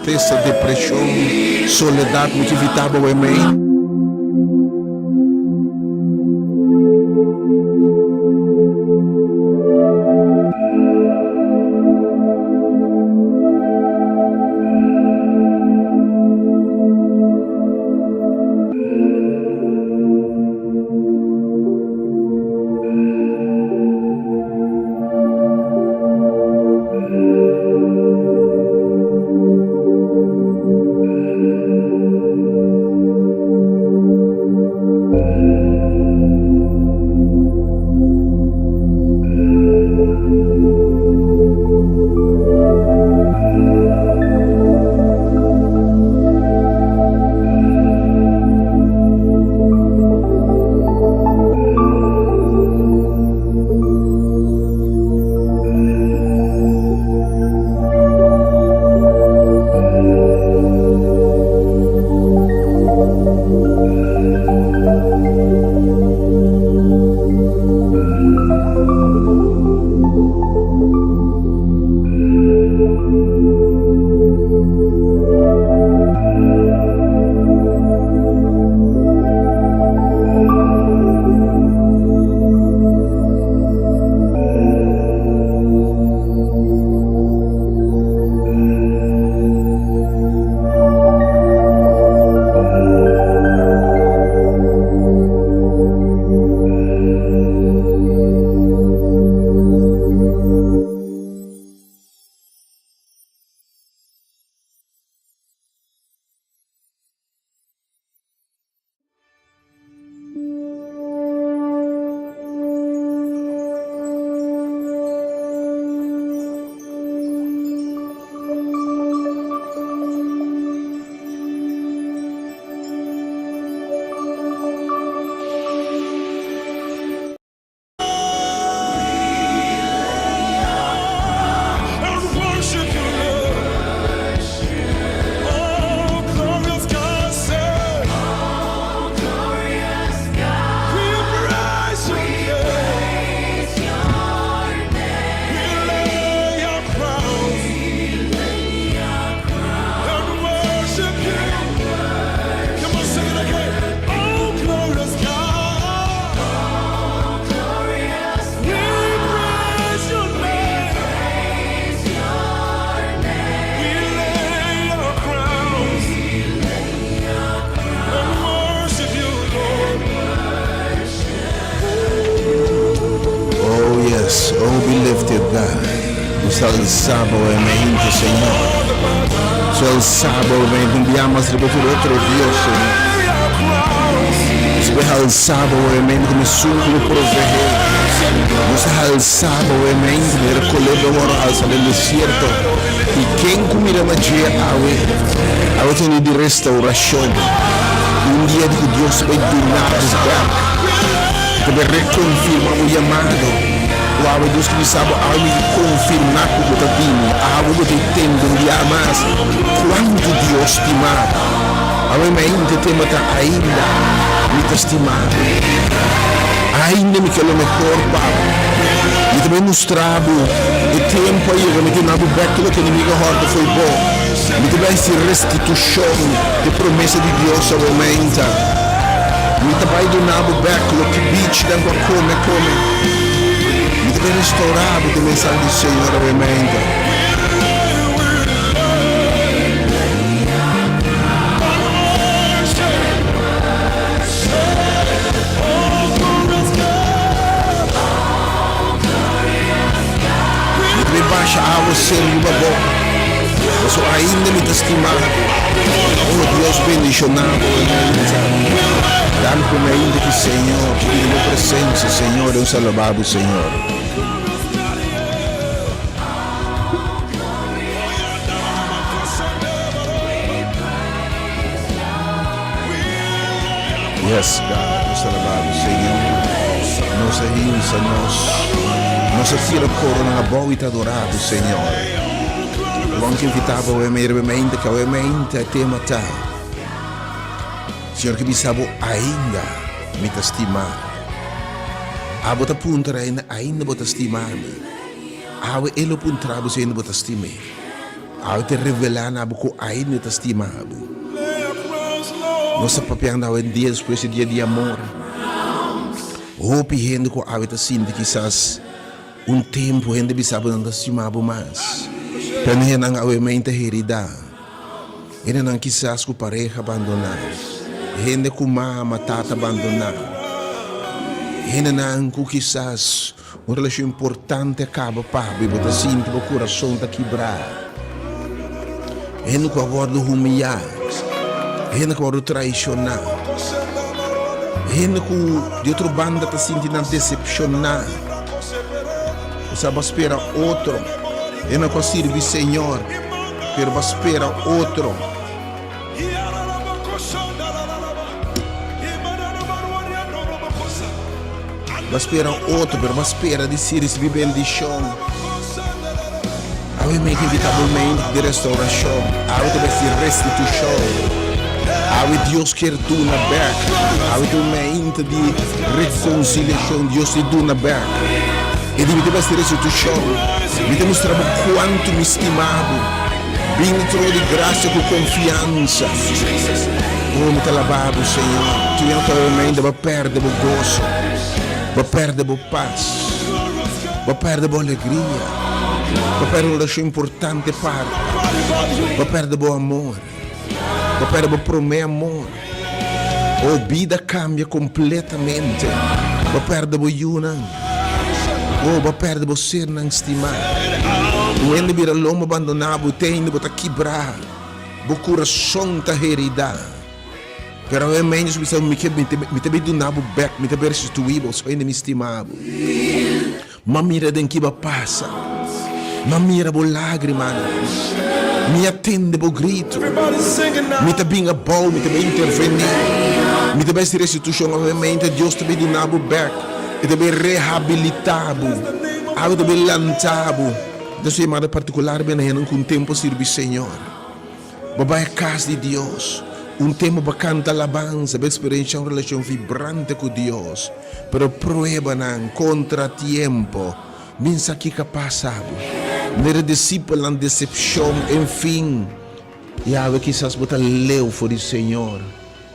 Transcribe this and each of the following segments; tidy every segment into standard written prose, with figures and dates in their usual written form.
Tristesa, depreshon, soledat, mi ke evitá bo mei. Oh yes, oh be lifted God. Nos ta alsa bo e mente, Señor. Nos ta alsa bo e mente, un bia mas riba tur otro Dios, Señor. Nos ta alsa bo e mente como esun ku lo proveé. Nos ta alsa bo e mente manera kolebra wòrdu alsa den desierto. I ken ku mira na dje awe, awe ta un dia di restaurashon, un dia di ku Dios ta bai duna bo bèk, ta bai rekonfirmá bo yamado. Ku awe Dios ta bisa bo, awe mi ke konfirmá ku bo ta bini, awe bo ta e tende un bia mas kuantu Dios stima bo. Awe mainta tema ta ainda mi ta stima bo, ainda mi ke lo mehor pa bo. Mi ta bai mustra bo e tempu a yega, mi ta duna bo bek tur loke enemigo a hòrta fo'i bo. Mi ta bai hasi restitushon di promesa di Dios awe mainta. Mi ta bai duna bo bek loke bichnan ku a kome kome. Mi ta bai restourá bo ku e mensahe di Señor awe mainta. Mi ta bai basha awa seru riba bo, pasobra ainda mi ta stima bo. Oh Dios, bendishoná bo mainta. Danki mainta ki Señor, ki bini bo presensia, Señor, den un salabá bo, Señor. Yes, God, nos ta alabá bo, Señor. Nos a hinsa nos, nos a tira koronan abou i ta adorá bo, Señor. Bon ke invitá bo awe mei riba mente, ke awe mente e tema ta, Señor ke bisa bo ainda mi ta stima bo. Abo ta puntra ainda, ainda bo ta stima mi? Awe e lo puntra bo si ainda bo ta stim'é. Awe ta revelá na bo ku ainda ta stima bo. Nos ta papiando awendia despues di dia di amor. Hopi hende ku awe ta sinti kisas un tempu hende bisa bo nan ta stima bo mas. Pero hendenan awe mei ta heridá. Hendenan kisas ku pareha bandoná. Hende ku mama, tata bandoná. Hendenan ku kisas un relashon importante a kaba pa bo i bo ta sinti bo kurason ta kibrá. Hende ku a wòrdu humiyá. Hende ku a wòrdu traishoná. Hende ku di otro banda ta sinti nan desepshoná. Bo sa bo a spera otro. Hende ku a sirbi Señor. Pero bo a spera otro. Bo a spera otro, pero bo a spera di si ricibi bendicion. Awe mi ke invita bo mente di restauracion. Awe ta besti restitucion. Awe Dios kier duna bek. Awe ta un mente di reconciliacion. Dios di duna bek. E di mi ta besti restitucion. Mi ta mustra bo cuanto mi stima bo. Bin di trono di gracia cu confiansa. Oh, mi ta alaba bo, Señor. Tu ya ta awe mente bo a perde bo goso. Bo a perde bo pas. Bo a perde bo alegria. Bo a perde un relacion importante pa bo. Bo a perde bo amor. Bo a perde bo prome amor. Bo bida cambia completamente. Bo a perde bo yunan. Oh, bo a perde bo sernan stima. Un hende bira lomba bandona bo, te hende bo ta kibra. Bo curason ta herida. Pero awe mei Dios bisa mi ke mi ta bay duna bo bek, mi ta bay restitui bo, so hende mi stima bo. Ma mira den ki bo a pasa. Ma mira bo lagrimanan. Mi a tende bo gritu. Mi ta bin abou, mi ta bay interveni. Mi ta bay hasi restitushon. Awe mente Dios ta bay duna bo bek. E ta bay rehabilita bo. Awe ta bay lanta bo. Ta su yamada partikular bena hendenan ku un tempu a sirbi Señor. Bo bai a kas di Dios. Un tempu bo kanta alabansa, bo eksperenshá un relashon vibrante ku Dios. Pero pruebanan, kontratiempo, bin sa kiko a pasa bo. Manera disipelnan, desepshon, enfin. Yawe, kisas bo ta leu for di Señor,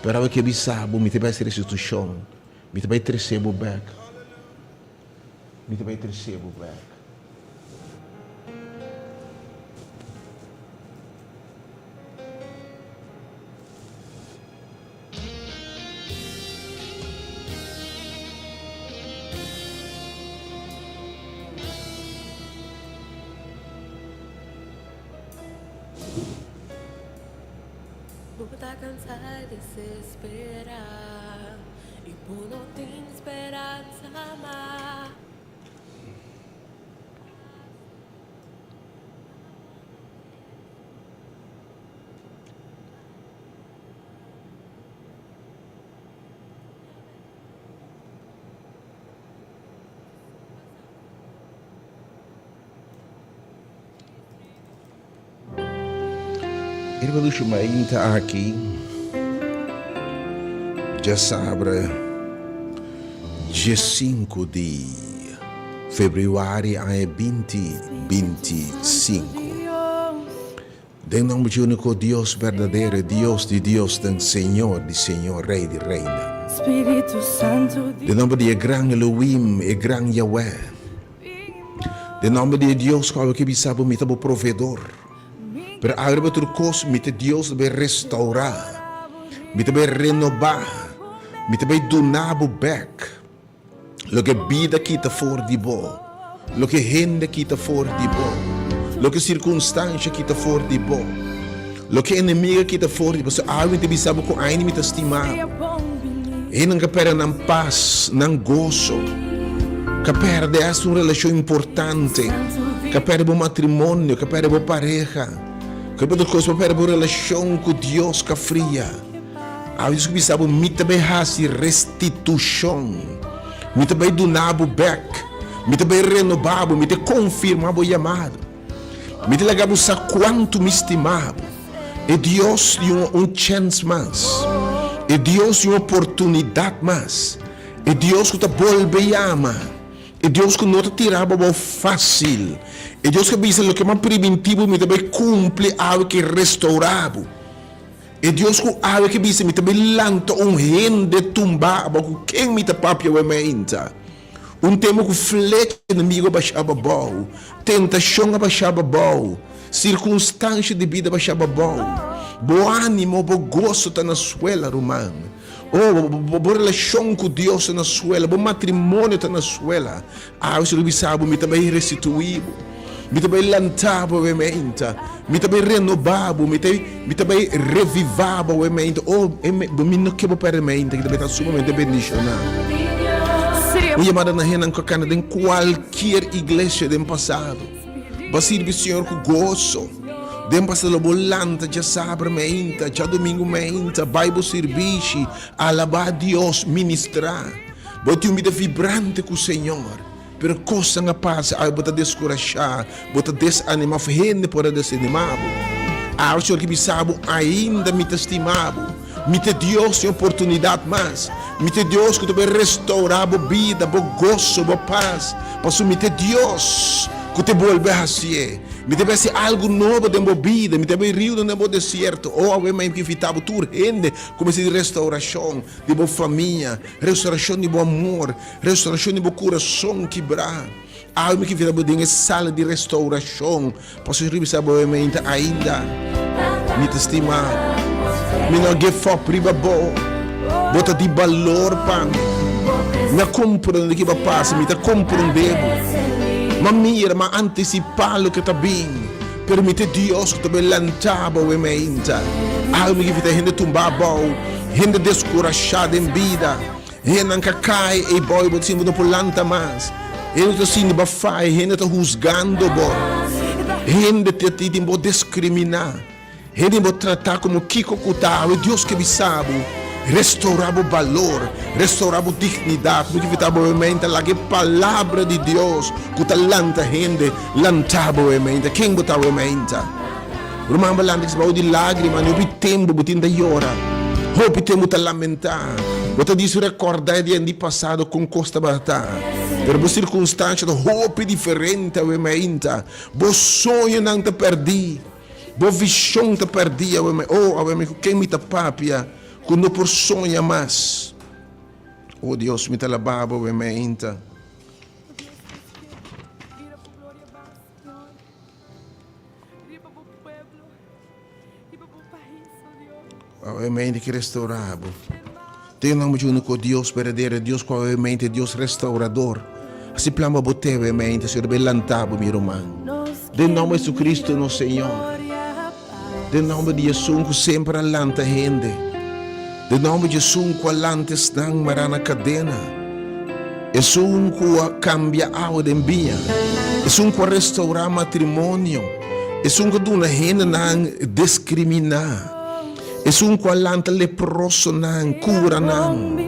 pero awe ke bisa bo, mi ta bai hasi restitushon. Mi ta bai trese bo bèk. Mi ta bai trese bo bèk. Bo ta cansa desespera y bo no tin speransa mas. E revolushon mainta aki djasabra diesinku di febrüari aña binti binti sinku. Den nomber dje úniko Dios berdadero, e Dios di diosnan, Señor di señor, Rey di reynan. Den nomber di e gran Elohim, e gran Yahweh. Den nomber di e Dios ku awe ke bisa bo, Mi ta bo proveedor. Pero awe riba tur kos, mi ta e Dios ku ta bai restourá, mi ta bai renobá, mi ta bai duna bo bèk loke bida kita for di bo, loke hende kita for di bo, loke sirkunstansha kita for di bo, loke enemigo kita for di bo. Pasobra awe mi ta bisa bo ku ainda mi ta stima bo. Hendenan ka pèrdè nan pas, nan goso, ka pèrdè hasta un relashon importante, ka pèrdè bo matrimonio, ka pèrdè bo pareha, ka pèrdè kos, bo pèrdè bo relashon ku Dios ka fria. Awe Dios ku bisa bo, Mi ta bai hasi restitushon, mi ta bai duna bo bèk, mi ta bai renobá bo, mi ta konfirmá bo yamado, mi ta laga bo sa kuantu mi stima bo. E Dios di un un chèns mas. E Dios di un oportunidat mas. E Dios ku ta bolbe yama. E Dios ku no ta tira bo abou fásil. E Dios ku a bisa, Loke mi a primintí bo, mi ta bai kumpli awe ke restourá bo. E Dios ku awe ke bisa, Mi ta bai lanta un hende tumbá abou ku ken mi ta papia awe mainta. Un tempu ku flecha enemigu a bashaba abou, tentashon a bashaba abou, sirkunstansha di bida a bashaba abou. Bo ánimo, bo goso ta na suela, ruman. Oh, bo relashon ku Dios ta na suela, bo matrimonio ta na suela. Awe si lo bisa bo, Mi ta bai restituí bo, mi ta bai lanta bo awe meinta, mi ta bai renobá bo, mi ta mi ta bai revivá bo awe meinta. Oh, e me, bo mi no ke bo pèrdè meinta, ki ta bai ta sumamente bendishoná. Un yamada na hendenan ku a kana den kualkier iglesia den pasado. Bo a sirbi Señor ku goso. Den pasado lo bo lanta djasabra meinta, djadumingu meinta, bai bo sirbishi, alabá Dios, ministrá. Bo tin un bida vibrante ku Señor, pero kosnan a pasa, awe bo ta deskurashá, bo ta desanimá òf hende por a desanimá bo. Awe Señor ke bisa bo, Ainda mi ta stima bo. Mi ta Dios tin oportunidat mas. Mi ta Dios ku ta por restourá bo bida, bo goso, bo pas. Pasobra mi ta Dios ku ta bolbe hasié. Mi ta bai hasi algu nobo den bo bida. Mi ta bai riunan den bo desierto. O awe mi a invitá bo tur hende ku mester di restourashon. Di bo famia, restauracion di bo amor, restauracion di bo curason kibrá. Awe mi ke bo den e sala di restauracion, pasobra riba sa bo mente ainda mi ta stima bo. Mi no a give up riba bo. Bo ta di balor pa mi. Mi a comprende kiba pasa, mi ta comprende bo. Mi a mira, mi a anticipa loke ta bin. Pero mi ta Dios ku ta bai lanta bo awe mainta. Awe mi ke fita hende tumba abou, hende deskurashá den bida, hendenan ka kai ei bou i bo ta sinti bo no por lanta mas. Hende ta sinti bo a faya, hende ta husgando bo, hende ta tin bo diskriminá, hende tin bo tratá komo kiko ku ta. Awe Dios ke bisa bo, Restourá bo balor, restourá bo dignidat. Mi ke fita bo awe mainta, laga e palabra di Dios ku ta lanta hende Lanta bo e meinta. Ken bo ta awe meinta? Ruman bo lanta bou di lágrima, ni hopi tempu bo tin ta yora. Hopi tempu ta lamentá. Bo ta disu rekordá e dianan di pasado kon kos tabata. Pero bo sirkunstansha ta hopi diferente awe meinta. Bo soñonan ta pèrdí. Bo vishon ta pèrdí awe meinta. Oh, awe meinta ku ken mi ta papia ku no por soña mas? Oh Dios, mi ta alabá bo awe meinta. Obviamente ke restaurá bo. Ten nomber di único Dios berdadero, Dios ku obviamente Dios restaurador. Hasi plan pa bo te obviamente, Señor ta bai lanta bo mi ruman. Den nomber di Jesucristo nos Señor. Den nomber di Esun ku semper a lanta hende. Den nomber di Esun ku a lanta esnan mará na kadena. Esun ku a kambia awa den biña. Esun ku a restourá matrimonio. Esun ku a duna hendenan diskriminá. Esun ku a lanta leprosonan, kura nan.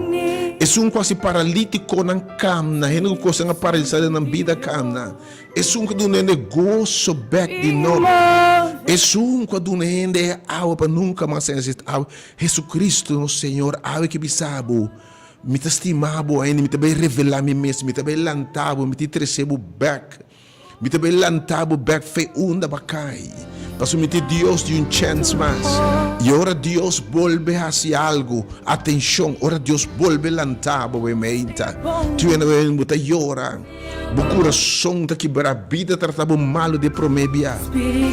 Esun ku a hasi paralítikonan kamna, hende ku kosnan a paralisá den nan bida kamna. Esun ku a duna hende goso bèk di nobo. Esun ku a duna hende e awa pa nunka mas nesesitá awa. Jesucristo nos Señor awe ke bisa bo, Mi ta stima bo ainda, mi ta bai revelá mi mes, mi ta bai lanta bo, mi ta trese bo bèk. Mi ta bai lanta bo bèk fe unda bo a kai. Pasobra mi ta e Dios di un chèns mas. I ora Dios bolbe hasi algu, atenshon, ora Dios bolbe lanta bo, bo meinta, tin wende bo ta yora. Bo kurason ta kibrá, bida trata bo malu di e promé bia.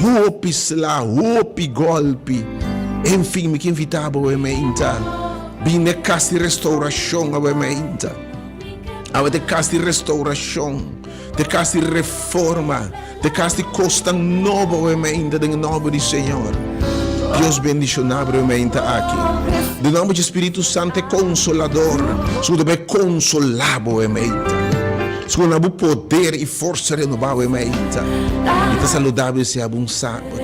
Hopi sla, hopi gòlpi. Enfin, mi ke invitá bo awe meinta, bin na e kas di restourashon awe meinta. Awe ta e kas di restourashon, ta e kas di reforma, ta e kas di kosnan nobo awe meinta den e nòmber di Señor. Dios bendishoná bo awe meinta aki. Den nòmber di Spiritu Santu e Konsolador, su ku ta bai konsolá bo awe meinta. Su ku na bo poder i forsa renobá awe meinta. Mi ta saludá bo i desea bo un sabat,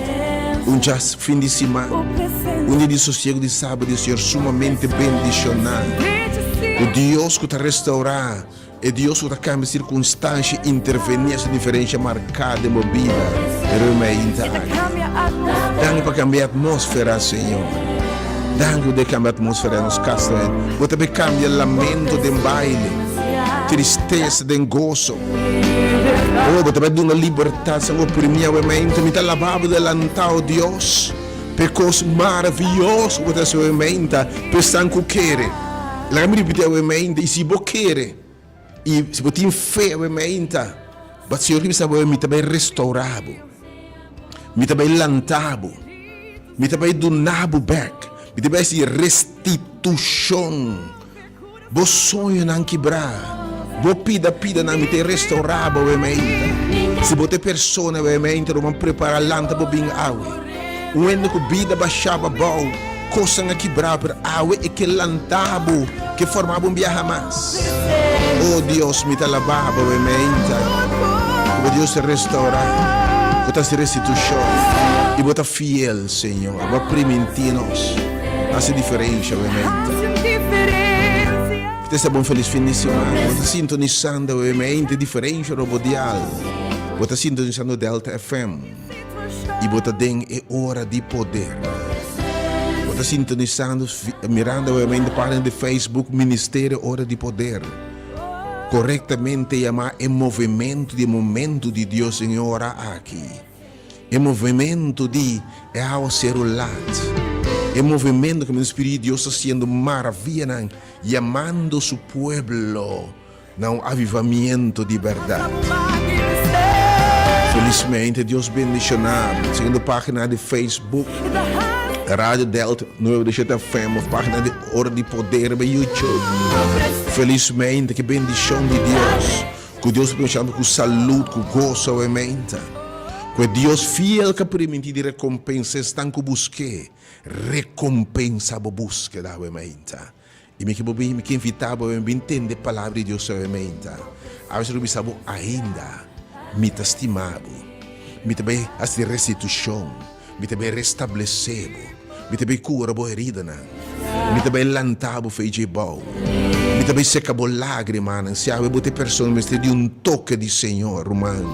un dja fin di siman, un dia di sosiegu di sabat di Señor sumamente bendishoná. Ku Dios ku ta restourá. E Dios ku ta kambia sirkunstansha i intervení hasi diferensha marká den bo bida e ruma ainda aki. Danki pa kambia e atmósfera, Señor. Danki ku ta kambia atmósfera den nos kas tambe. Bo ta bay kambia lamento den baile. tristesa den goso. Oh, bo ta bai duna libertat san oprimí awe mente. Mi ta alabá bo delantá, oh Dios, p'e kos maravioso ku bo ta hasi awe mente, p'e esnan ku kere. Laga mi ripití awe mente, i si bo kere, i si bo tin fe awe mente, bo Señor ta bisa bo, mi ta bai restourá bo, mi ta bai lantá bo, mi ta bai duna bo bèk, mi ta bai hasi restitushon. Bo soñonan kibrá, bo pida pidanan mi ta restaurá bo awe meinta. Si bo ta e persona awe meinta ruman prepará lanta bo bin awe. Un hende ku bida bashá abou, kosnan a kibrá pero awe e ke lantá bo, ke formá bo un biaha mas. O Dios mi ta alabá bo awe meinta ku bo Dios ta restaurá, bo ta hasi restitushon i bo ta fiel Señor, bo a primintí nos. Hasi diferensha awe mente. Te sa bon felis fin di siman. Bo ta sintonisando awe mente diferensha robo dial. Bo ta sintonisando Delta FM. I bo ta den e ora di poder. Bo ta sintonisando mirando awe mente pagina di Facebook Ministerio Ora di Poder. Korektamente yamá e movimento di e momento di Dios den e ora aki. E movementu di e awaseru lat, e movementu ku mi Spiritu di Dios ta hasiendo maravianan, yamando su pueblo na un avivamiento di bèrdat. Felismente Dios bendishoná bo. Siguiendo página di Facebook Radio Delta nueve de shete FM of página di Ora di Poder riba YouTube. Felismente ki bendishon di Dios. Ku Dios ta bendishonando ku salud, ku goso awe meinta. Ku e Dios fiel ka primintí di rekompensa esnan ku busk'é, rekompensa bo búskeda awe meinta. I mi ke bo bin, mi ke invitá bo awe bin tende e palabra di Dios awe meinta. Awe si lo bisa bo ainda, mi ta stima bo. Mi ta bai hasi restitushon. Mi ta bai restablesé bo. Mi ta bai kura bo heridanan. Mi ta bai lanta bo fei dje bou. Mi ta bai seka bo lágrimanan. Si awe bo ta e persona mester di un toke di Señor, ruman,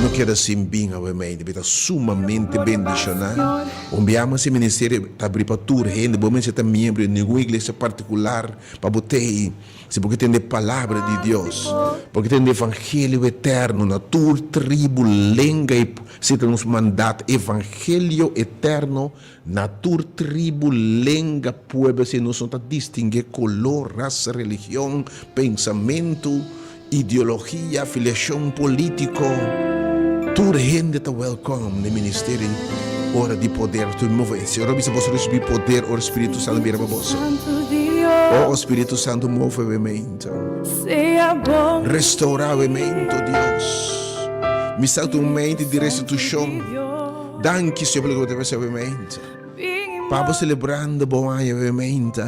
no keda sin bin awe mei. Mi ta sumamente bendishoná. Un bia mas e ministerio ta abrí pa tur hende. Bo mester ta miembro di ningun iglesia partikular pa bo tei. Si bo ke tende palabra di Dios, bo ke tende evangelio eterno na tur tribu, lenga i Si ta nos mandat evangelio eterno na tur tribu, lenga, pueblo, si nos no ta distingue color, rasa, religion, pensamentu, ideologia, afiliacion politico, tur hende ta welcome den ministerio Ora di Poder. Tur move. Si ora bisa boso ricibi poder ora Spiritu Santo bira pa boso. Oh, Spiritu Santo move we mente. Restaura we mente, Dios. Mi sa ku ta un mente di restitushon. Danki, Señor, pa loke bo ta hasi awe mente. Pa bo selebrando bo aña awe mente.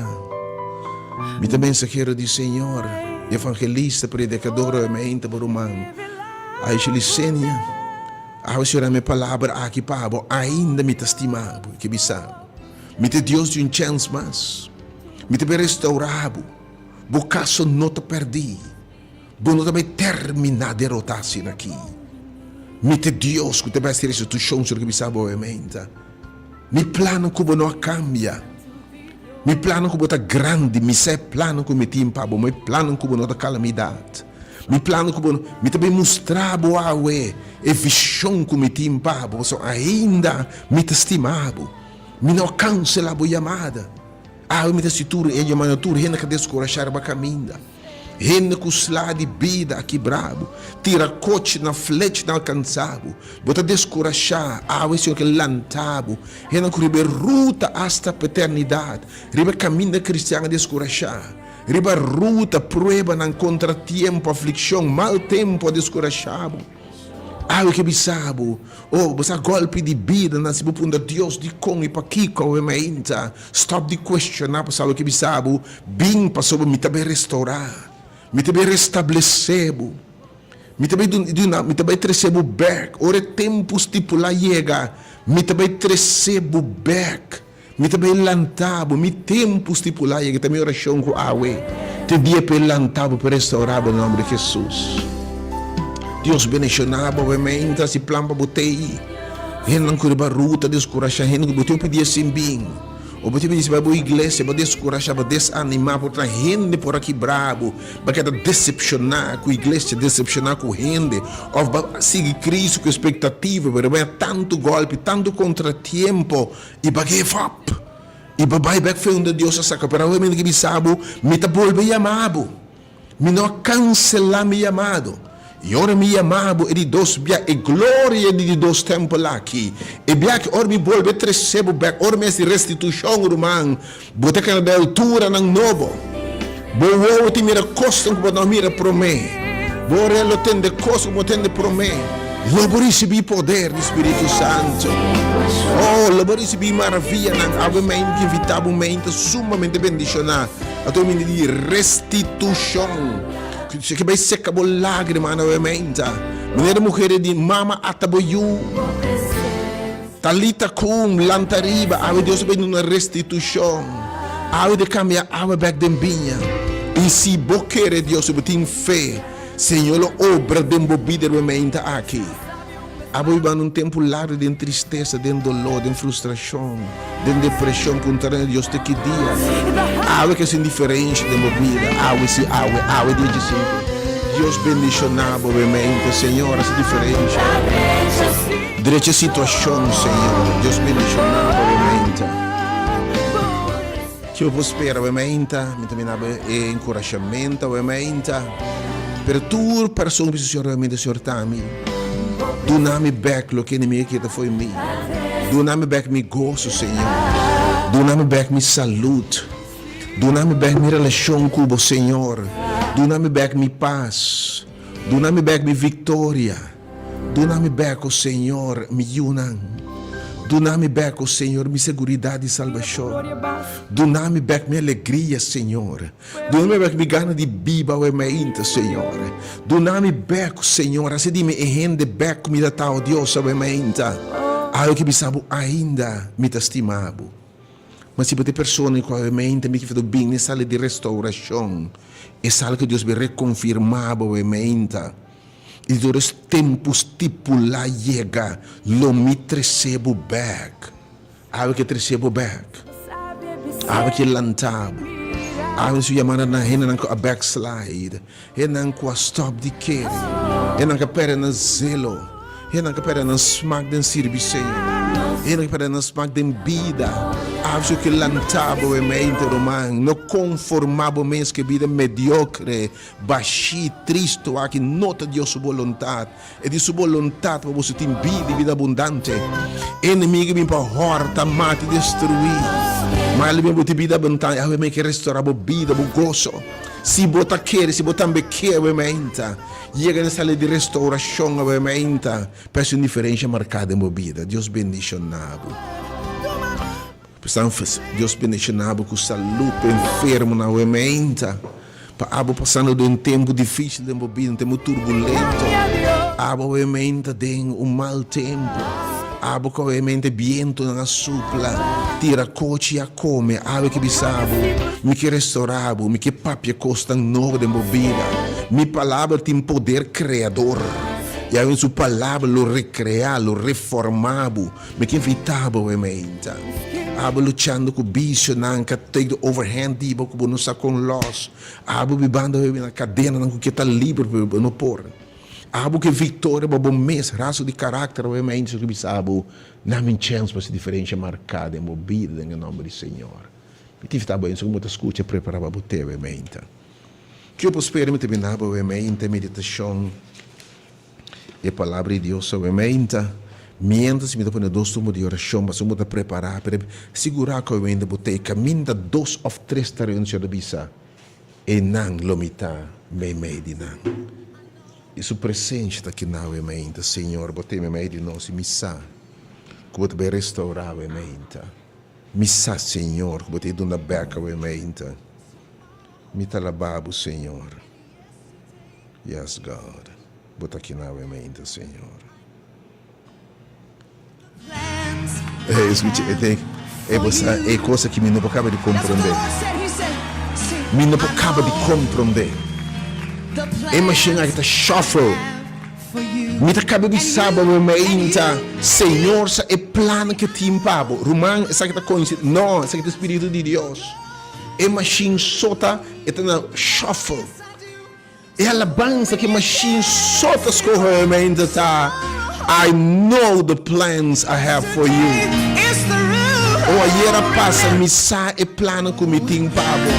Mi ta mensahero di Señor, evangelista, predikador awe mente, bo ruman. Aisha Licenia, awe Señor a mi palabra aki pa bo, ainda mi ta stima bo, ke bisa bo. Mi ta Dios di un chèns mas. Mi ta bai restaurá bo. Bo kaso no ta pèrdí. Bo no ta bai terminá derotá asina aki. Mi ta Dios ku ta bai hasi restitushon sur ke bisa bo awe-meinta. Mi plannan ku bo no a kambia. Mi plannan ku bo ta grandi. Mi sa e plannan ku mi tin pa bo. Mi plannan ku bo no ta kalamidat. Mi plannan ku bo no. Mi ta bai mustra bo awe e vishon ku mi tin pa bo, pasobra ainda mi ta stima bo. Mi no a kanselá bo yamada. Awe mi ta hasi tur e yamada tur hende ka deskurashá riba kaminda. Hende ku sla di bida a kibra bo, tira kochi na flech na alkansa bo. Bo ta deskurashá, awe Señor ke lanta bo. Hende ku riba e ruta asta pa eternidat, riba e kaminda kristian a deskurashá. Riba ruta, pruebanan, kontratiempo, aflikshon, mal tempu a deskurashá bo. Awe ke bisa bo, oh, bo sa golpi di bida nan si bo puntra Dios dikon i pakiko awe mainta. Stop di cuestiona pasobra awe ke bisa bo, bin pasobra mi ta bay restaura, mi ta bay restablece bo, mi ta bay duna, mi ta bay trece bo bek. Ora e tempo stipula yega, mi ta bay trece bo bek. Mi ta bay lanta bo, mi tempu stipulá yega, ta mi orashon ku awe te dia pa e lanta bo, pa e restaurá bo na nomber di Hesus. Dios bendishoná bo awe meinta si plan pa bo tei. Hendenan ku riba ruta deskurashá, hende ku bo tin hopi dia sin bin. O bo tin bisa bai bo iglesia, bo deskurashá, bo desanimá, por ta hende por a kibrá bo, bo a keda desepshoná ku iglesia, desepshoná ku hende, òf bo a sigui Kristu ku espektativa, pero bo a haña tantu gòlpi, tantu kontratiempo, i bo a give up, i bo a bai bèk fe unda Dios a saka. Pero awe mi ta bisa bo, mi ta bolbe yama bo. Mi no a kanselá mi yamado. I ora mi yama bo e di dos bia, e gloria di di dos tèmpel aki, e bia aki ora mi bolbe trese bo bèk, ora mi hasi restitushon, ruman, bo ta keda den alturanan nobo. Bo wowo tin mira kosnan ku bo no a mira promé. Bo orea lo tende kos ku bo no tende promé. Lo bo risibí poder di Spiritu Santu. Oh, lo bo risibí maravianan. Awe mi a invitá bo mente sumamente bendishoná. Ato e mindi di restitushon. Si ke bai seka bo lágrima nuevamente. Manera mujer di mama ata bo yu. Talita kum, lanta riba. Awe Dios a bai duna restitushon. Awe de kambia awa bek den biña. I si bo kere Dios, si bo tin fe, Señor lo obra den bo bida nuevamente aki. Abo biba un tempu largu den tristesa, den doló, den frustrashon, den depreshon, puntra na Dios te ki dia. Awe ke sin diferensha den bo bida, awe si awe, awe dia djesinku. Dios bendishoná bo bemente, Señor hasi diferensha. Drecha situashon, Señor, Dios bendishoná bo bemente. Ki bo por spera awe mainta? Mi ta mira bo e enkurashamentu awe mainta. Pero tur persona ku bisa Señor awe mainta, Señor ta mi. Duna mi bèk loke enemigu a kita fo'i mi. Duna mi bèk mi goso, Señor. Duna mi bèk mi salud. Duna mi bèk mi relashon ku bo, Señor. Duna mi bèk mi pas. Duna mi bèk mi viktoria. Duna mi bèk, o Señor, mi yunan. Duna mi bèk, o Señor, mi seguridat di salbashon. Duna mi bèk mi alegria, Señor. Duna mi bèk mi gana di biba awe mainta, Señor. Duna mi bèk, o Señor, hasi di mi e hende bèk ku mi ta ta, o Dios, awe mainta. Awe ki bisa bo ainda mi ta stima bo. Ma si bo ta e persona ku awe mainta mi ke bini sali di restaurashon, e sali ku Dios bin rekonfirmá bo awe mainta. I tur es tempu stipulá yega, lo mi trese bo bèk. Awe ke trese bo bèk. Awe ke lanta bo. Awe su yamada na hendenan ku a backslide, hendenan ku a stòp di kere, hendenan ku a pèrdè nan zelo, hendenan ku a pèrdè nan smak den sirbi Señor, hendenan ku a pèrdè nan smak den bida. Awe su ke lanta bo e mente, ruman. No konformá bo mes ku e bida mediokre. Bashí, tristu aki no ta Dios su boluntat. E di su boluntat pa boso tin bida i bida abundante. E enemigu a bin pa hòrta, mata i destruí. Ma el a bin pa bo tin bida abundante. Awe mi ke restorá bo bida, bo goso. Si bo ta kere, si bo tambe ke awe mainta, yega na e sala di restourashon awe mainta pa hasi un diferensha marká den bo bida. Dios bendishoná bo. Dios bendishoná bo ku salú pa enfermonan awe mainta. Pa abo pasando den un tempu difícil den bo bida, un tempu turbulento. Abo obviamente den un mal tempu. Abo ku obviamente bientonan a supla, tira kochi a kome. Awe ke bisa bo, mi ke restorá bo, mi ke papia kosnan nobo den bo bida. Mi palabra tin poder kreador. I awe su palabra lo rekreá, lo reformá bo. Mi ke invitá bo obviamente. Abo luchando ku bisionan ka take the overhand di bo ku bo no sa kon los. Abo bibando hopi na kadenanan ku ke ta liber pero bo no por. Abo ke viktoria pa bo mes raso di karakter obviamente so ke bisa abo na min chèns pa hasi diferensha marká den bo bida den e nòmber di Señor. Mi ta invitá bo enso ku bo ta skucha prepará pa bo te obviamente. Ke bo por spera mi ta bina bo obviamente meditashon. E Palabra di Dios obviamente, mientras mi ta pone dos tumbo di oracion, pasobra bo ta prepara, pero sigura cu obviamente bo ta e caminda dos of tres ta reuni, Señor ta bisa, eynan lo mi ta meimei di nan. Y su presencia ta kina obviamente. Señor, bo ta meimei di nos y mi sa cu bo ta bay restaura obviamente. Mi sa, Señor, cu bo ta duna bek obviamente. Mi ta alaba bo, Señor. Yes God, bo ta kina awe mainta Señor. Hey, escucha, e te, e bo sa, e cosa ki mi no por caba di comprende. Mi no por caba di comprende. E machine aki ta shuffle. Mi ta kaba bisa bo mi meinta, Señor sa e plan ke tin pa bo. Ruman, esaki ta coincid, no, esaki ta Spiritu di Dios. E machine so ta, e ta na shuffle. E alabansa ke machine so ta scoge mi meinta ta, I know the plans I have for you. O ayera pasa mi sa e plannan ku mi tin pa bo.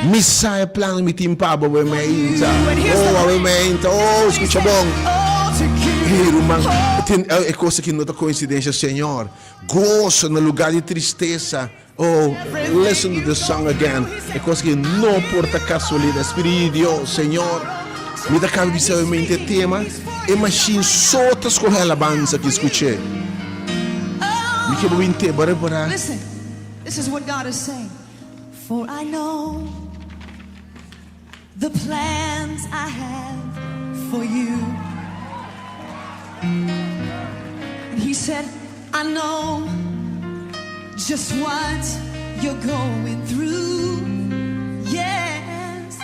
Mi sa e plannan mi tin pa bo, meinta. Oh, awe meinta. Oh, skucha bon. Hey, ruman, tin e kos aki no ta koinsidensia, Señor. Goso na lugar di tristesa. Oh, listen to this song again. E kos aki no por ta kasualidat. Spiritu di Dios, Señor, mi ta kaba bisa awe meinta e tema. E mashin so ta skohe alabansa ki skuch'é. Mi ke bo bin te, bo a repará. Listen, this is what God is saying. For I know the plans I have for you. And he said, I know just what you're going through. Yes.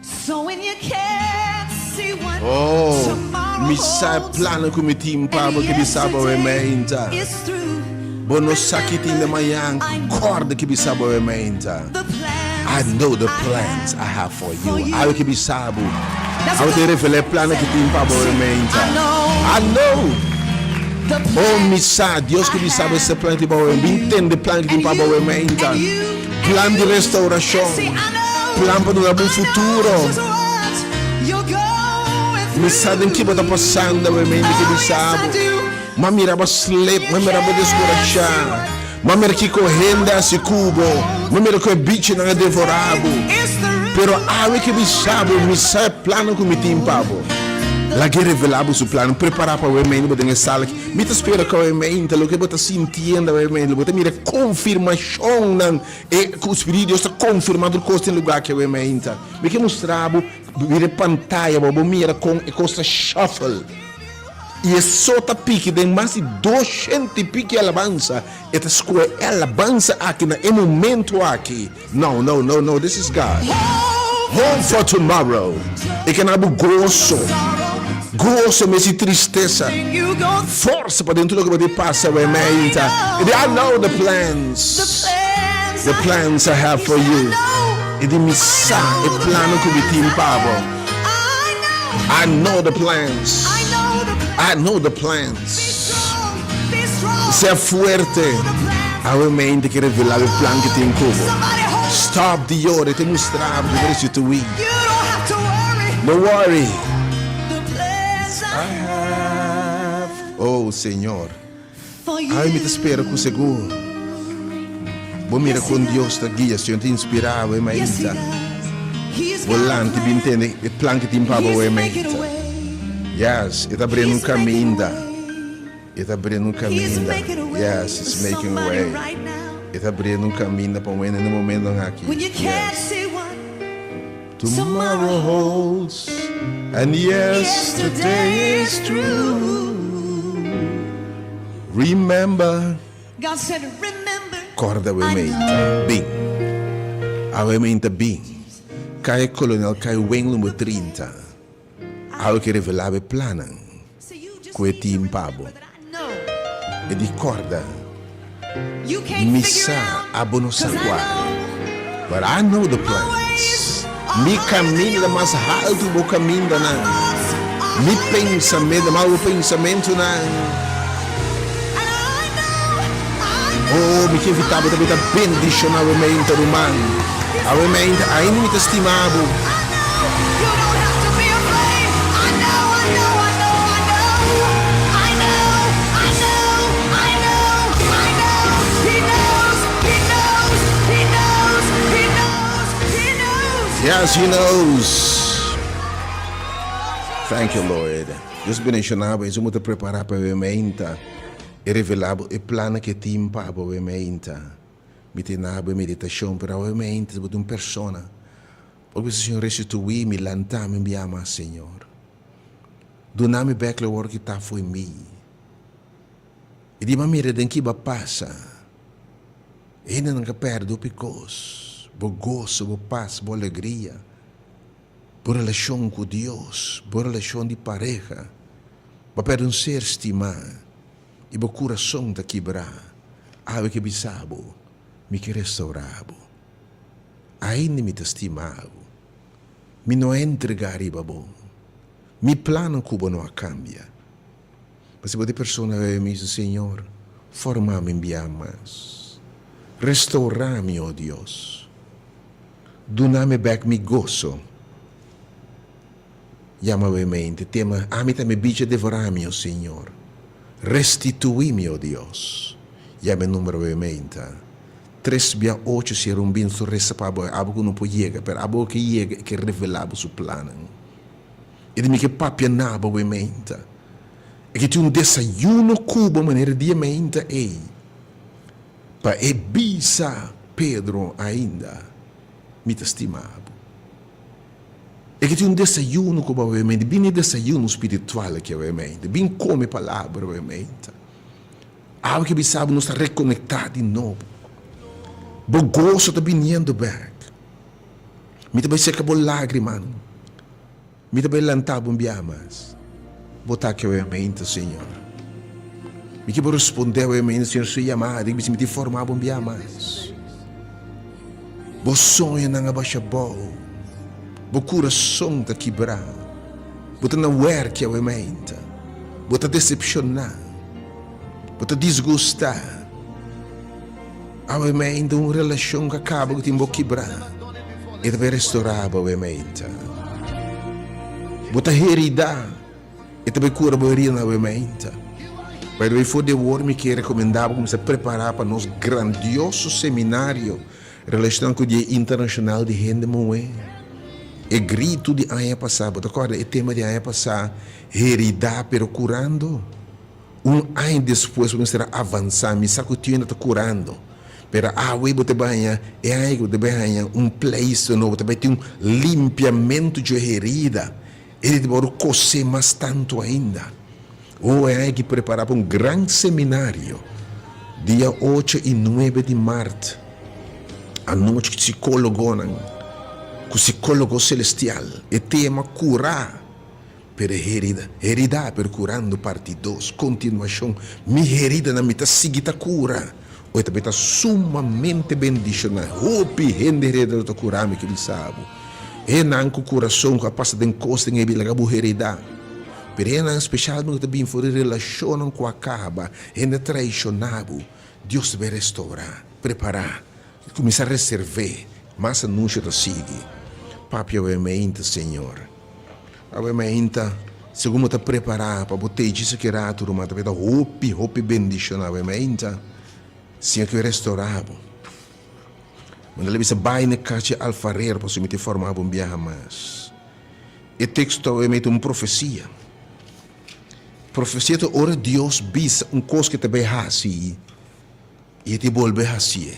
So when you can't see what Oh, tomorrow mi sa e holds, plannan ku mi tin pa and bo ke bisa bo e yesterday meinta. is through, Bo no sa ki tin de remember, mañan, I know kòrda ki bisa bo e meinta. the plans I know the I plans have I have for for you. you. Awe ki bisa bo. That's Awe what te God revelá e plannan ki said. tin pa bo e See, meinta. I know I know. the Oh, mi plans sa, Dios I ki bisa bo have e plan ki tin pa bo for e. Bin you. tende plan ki tin And pa bo e you, meinta. and you, and Plan di you. And restaurashon. see, I know, Plan pa duna bo un I know futuro. just what you're going Mi sa den ki bo ta pasando through. awe mente ki Oh, bisa yes, I bo. do. M'a mira bo slip, You m'a mira bo can't see deskurashá. what M'a mira kiko hende a hasi ku bo. tomorrow M'a holds. mira ku e bichinan a devorá Today bo. is Pero awe ki through. bisa bo, mi sa e plannan ku mi tin pa bo. The Lag'é revelá bo su plans plan. I Prepará pa awe have mente bo den e sala for aki. Mi ta spera ku awe mente loke bo ta sintiendo awe mente, bo ta mira e konfirmashonnan e ku Spiritu di Dios ta konfirmá tur kos den lugá aki awe mente. Mi ke mustra bo, mira e pantaya bo, bo mira kon e kos ta shuffle. I e so ta piki den mas di doshent i piki alabansa, e ta skohe e alabansa aki na e momento aki. No, no, no, no, this is God. Hope Hope for tomorrow. E ke na bo goso, goso mes di tristesa, you go forsa pa den tur loke bo tin pasa awe meinta. E di, I know the the plans, plans the I plans I have He for said, I you. know, E di, mi I sa e know the plannan ku mi plans tin I pa bo. have. I know, I know the plans. I know the plans. I know the Be plans. strong, be strong. Sea fuerte. Know the plans. Awe mente ke revelá e plan ke tin ku bo. Somebody hold on. Stop di yora, e ta mustra bo ku restituí. You don't have to worry. No worry. The plans I I have. Oh, Señor. for you. Ay, mi ta spera ku segun bo mira Yes, he kon Dios ta does. guia, Señor ta inspirá bo e Yes, he mainta. does. He's Bo got a lanti bin plan. tende e plan ke tin pa bo He's e making a mainta. way. Yes, e ta abriendo un He's making a kaminda. way. E ta abriendo un He's kaminda. making a way Yes, for he's making a somebody way. right now. E ta abriendo un kaminda pa un hende na e momentonan aki. When you can't Yes. see what Tomorrow tomorrow holds, and yesterday yesterday is is through. through. Remember. God said, Remember, Corda awe I meinta. know Bin. Awe meinta bin. Kai Kolonel Kai Weng number the 30. plans Awe I ke revelá e plannan So you just ku e need to tin pa bo. remember that I know. E di corda. You can't Mi figure it sa out, abo no sa 'cause I kua. know But I know the my plans. ways are Mi higher than kaminda your mas ways. haltu bo My kamindanan. thoughts are Mi higher than your pensamento mas bo thoughts. pensamentunan. And I know, I know, Oh, mi ke invitá bo I tambe ta know bendishoná awe meinta, ruman. He said, Awe I meinta, know, ainda mi ta stima bo. I know, you don't have to be afraid. I know, I know, I know, I know. I know, I know, I know, I know. He knows, he knows, he knows, he knows, he knows. Yes, he knows. Thank you, Lord. Dios bendishoná bo. Esun bo ta prepará pa awe meinta. E revelá bo e plannan ku e tin pa bo awe meinta. Mi tin na bo e meditashon, pero awe meinta bo ta un persona. Bo bisa, Señor, restituí mi, lantá mi un bia mas, Señor. Duna mi bek loke wòrdu kitá fo'i mi. I di bo a mira den ki bo a pasa. Hendenan ka pèrdè hopi kos, bo goso, bo pas, bo alegria, bo relashon ku Dios, bo relashon di pareha. Bo a pèrdè un ser stimá i bo kurason ta kibrá. Awe ke bisa bo, Mi ke restourá bo. Ainda mi ta stima bo. Mi no a entregá riba bo. Mi plannan ku bo no a kambia. Ma si bo ta e persona awe mi bisa, Señor, forma mi bia mas. Restourá mi, o Dios. Duna mi bèk mi goso. Yama awe mente, tema, Ami ta mi bichi a devorá mi, o Señor. Restituí mi, o Dios. Yama e numero awe mente. Tres bia ocho si era un bin su resa pa abo, abo ku no por yega, pero abo ke yega e ke revelá bo su plannan. E di mi ke papia na bo awe meinta. E ke tin un desayuno ku bo manera di e meinta ei. Pa e bisa Pedro ainda, Mi ta stima bo. E ke tin un desayuno ku bo awe meinta. Bin e desayuno spiritual aki awe meinta. Bin kome palabra awe meinta. Awe ke bisa bo nos ta rekonektá di nobo. Bo goso ta biniendo bèk. Mi ta bai seka bo lágrimanan. Mi ta bai lanta bo un biaha mas. Bo ta aki awe mainta, Señor. Mi ke bo respondé awe mainta, Señor, su yamada i bisa mi tin forma bo un biaha mas. Bo soñonan a basha abou. Bo kurason ta kibrá. Bo ta na wèrki awe mainta. Bo ta desepshoná. Bo ta disgustá. Awe meinta un relashon ku a kaba ku tin bo kibrá, e ta bai restorá bo awe meinta. Bo ta heridá, e ta bai kura bo heridanan awe meinta. By the way, for di awor mi ke rekomendá bo kuminsá prepará pa nos grandioso seminario relashoná ku Dia Internashonal di Hende Muhé. E gritu di aña pasá, bo ta kòrda e tema di aña pasá, Heridá pero Kurando? Un aña despues bo mester a avansá, mi sa ku Tionda ta kurando, pero awe bo ta bai haña, e aña aki bo ta bai haña un pleisto nobo, ta bai tin un limpiamentu dje herida, e ta wòrdu kosé mas tantu ainda. Oh, e aña aki prepará pa un gran seminario, dia ocho i nuebe di mart, anochi ku sikólogonan, ku sikólogo selestial, e tema Kurá. Pero e herida, herida pero curando parti dos, continuacion, mi heridanan mi ta sigui ta cura, oe ta bay ta sumamente bendiciona, hopi hende herida lo ta cura mi ke bisa bo, hendenan cu curason cu a pasa den cos den e bida laga bo herida, pero hendenan specialmente cu ta bin for di relacionnan cu a caba, hende a traiciona bo, Dios ta bay restaura, prepara, cuminsa reserve, mas anuncio ta sigui, papia oe meinta Señor. Awe mainta, segun bo ta prepará pa bo tei djis aki ratu, ruman, ta beta hopi, hopi bendishoná awe mainta. Siñor ke restorá bo. Manda el a bisa, Bai na e kas dje alfarero pasobra mi ta forma bo un biaha mas. E teksto awe mainta un profesia. Profesia ta ora Dios bisa un kos ke ta bai hasi i e ta bolbe hasié.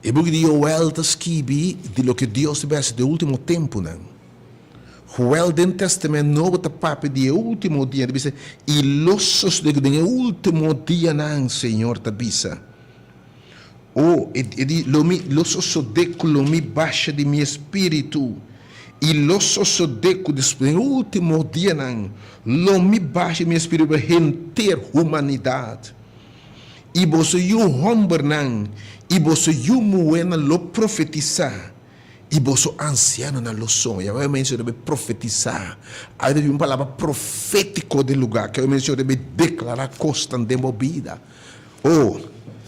E buki di Joel ta skibi di loke Dios ta bai hasi den ultimo tempunan. Joel den Testament Nobo ta papia di e ultimo dia, ta bisa, I lo sosode ku den e ultimo dianan, Señor ta bisa, o, e di, lo mi, lo sosode ku lo mi basha di mi Espíritu, i lo sosode ku den e ultimo dianan lo mi basha di mi Espíritu riba henter humanidat. I boso yu hòmbernan i boso yu muhénan lo profetisá, i boso ansianonan lo soña. Awe menshon debe profetisá. Awe debe un palabra profétiko den lugá. Awe menshon debe deklará kosnan den bo bida. O,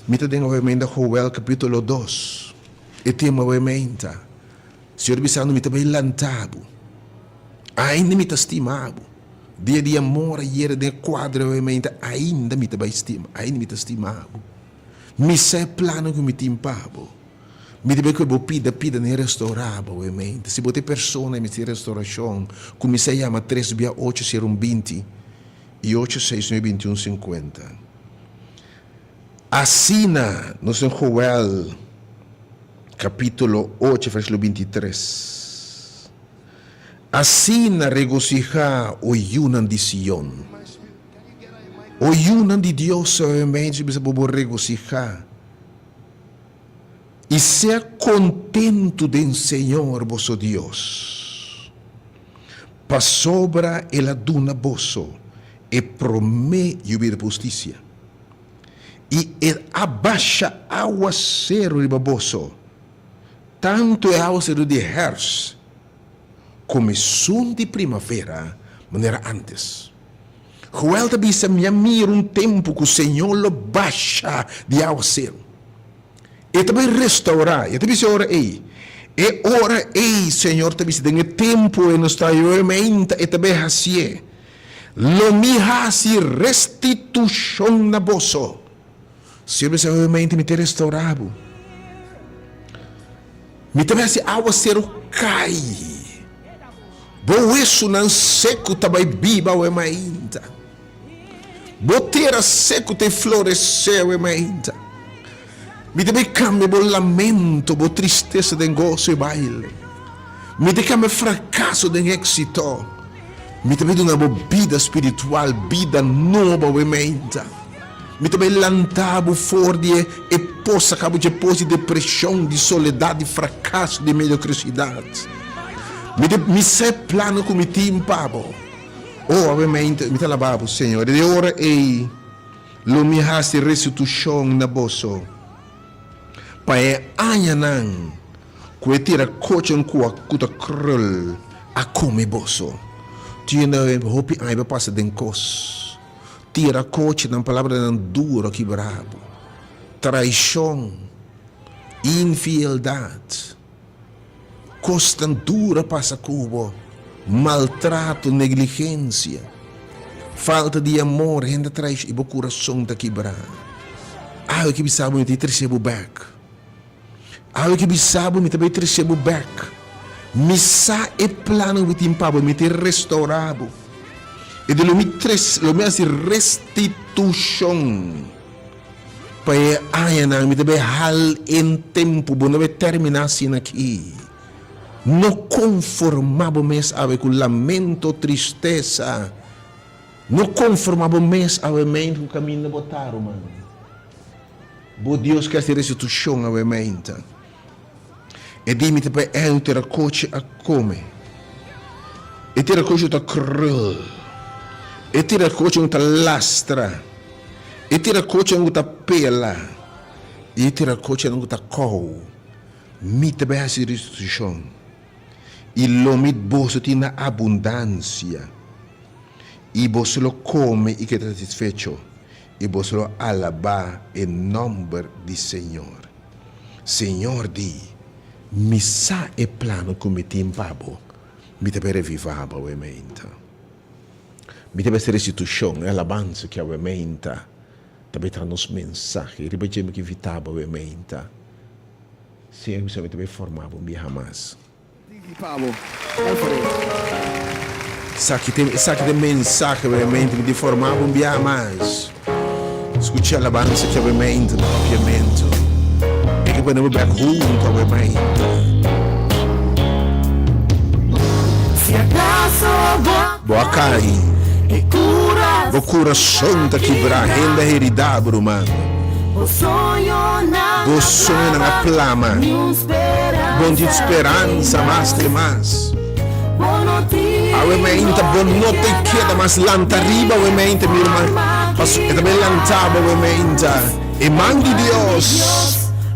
mi ta den awe meinta Joel kapítulo dos. E tema awe meinta, Señor bisando mi ta bai lanta bo. Ainda mi ta stima bo. Dia di amor ayera den e kuadro awe mainta ainda mi ta bai stima, ainda mi ta stima bo. Mi sa e plannan ku mi tin pa bo. Mi ta bai ku bo pida pida na e restaurá bo awe mainta. Si bo ta e persona i mester restaurashon, kuminsá yama tres bia ocho sero un binti i ocho seis nuebe binti un sinkuenta. Asina nos den Joel kapítulo ocho versíkulo 23. Asina regosihá, o yunan di Sion. O yunan di Dios, sabiamente bisa bo bo regosihá i sea kontentu den Señor boso Dios, pasobra El a duna boso. E promé yubia di hustisia. I el a basha awaseru riba boso, tantu e awaseru di hèrs komo esun di primavera, manera ántes. Joel ta bisa, Mi a mira un tempu ku Señor lo basha di awaseru. E ta bai restaurá. E ta bisa e ora ei. E ora ei, Señor ta bisa, den e tempu ei nos ta yoemeinta, e ta bai hasié. Lo mi hasi restitushon na boso. Señor bisa, yoemeinta mi ta restaurá bo. Mi ta bai hasi awaseru kai. Bo wesunan seku ta bai biba awe mainta. Bo tera seku ta floresé awe mainta. Mi ta bai kambia bo lamento, bo tristesa den goso i baile. Mi ta kambia frakaso den éksito. Mi ta bai duna bo bida spiritual, bida nobo awe mainta. Mi ta bai lanta bo for di e pos, saka bo dje pos di depreshon, di soledat, di frakaso, di mediokrisidad. Mi ta mi sa e plano ku mi tin pa bo. O, awe mainta mi ta alabá bo, Señor. I e ora ei lo mi hasi restitushon na boso pa e añanan ku e tira kochon ku a ku ta krul a kome boso. Tin hopi aña bo pasa den kos. Tira kochinan, palabranan duro a kibra bo. Traishon, infieldat. Kosnan duru a pasa ku bo, maltrato, negligensia, falta di amor, hende a traisho i bo kurason ta kibrá. Awe ke bisa bo mi ta bai trese bo bèk. Awe ke bisa bo mi ta bai trese bo bèk. Mi sa e plannan ku mi tin pa bo, mi ta restourá bo. I di lo mi trese, lo mi hasi restitushon. Pa e añanan mi ta bay hal en tempu, bo no bay termina asina aki. No konforma bo mes awe ku lamento, tristesa. No konforma bo mes awe mainta ku kaminda bo ta, ruman. Bo Dios ke hasi restitushon awe mainta. E di mi ta bay el terakochi a kome. E terakochi ta krul. E terakochi ta lastra. E tirakochinan ku ta pela i e tirakochinan ku ta kou, mi ta bai hasi restitushon, i lo mi boso tin na abundansia, i boso lo kome i keda satisfecho, i boso lo alabá e nòmber di señor. Señor di, Mi sa e plano ku mi tin pa bo, mi ta bai revivá bo awe meinta. Mi ta mester restitushon, e alabansa ki awe meinta ta bai traha nos mensahe. Riba dje mi ke invitá bo awe meinta. Señor bisa mi ta bai forma bo un biaha mas. Esaki ta esaki ta e mensahe awe meinta, mi ta forma bo un biaha mas. Skucha alabansa ki awe meinta na papiamentu. E ke pone bo bek huntu awe meinta. Bo a kai, bo kurason ta kibrá, hende a heridá bo ruman. Bo soñonan a plama, bo no tin speransa mas te mas. Awe meinta bo no ta keda mas lanta riba awe meinta mi ruman, paso e ta bai lanta bo awe meinta. E man di Dios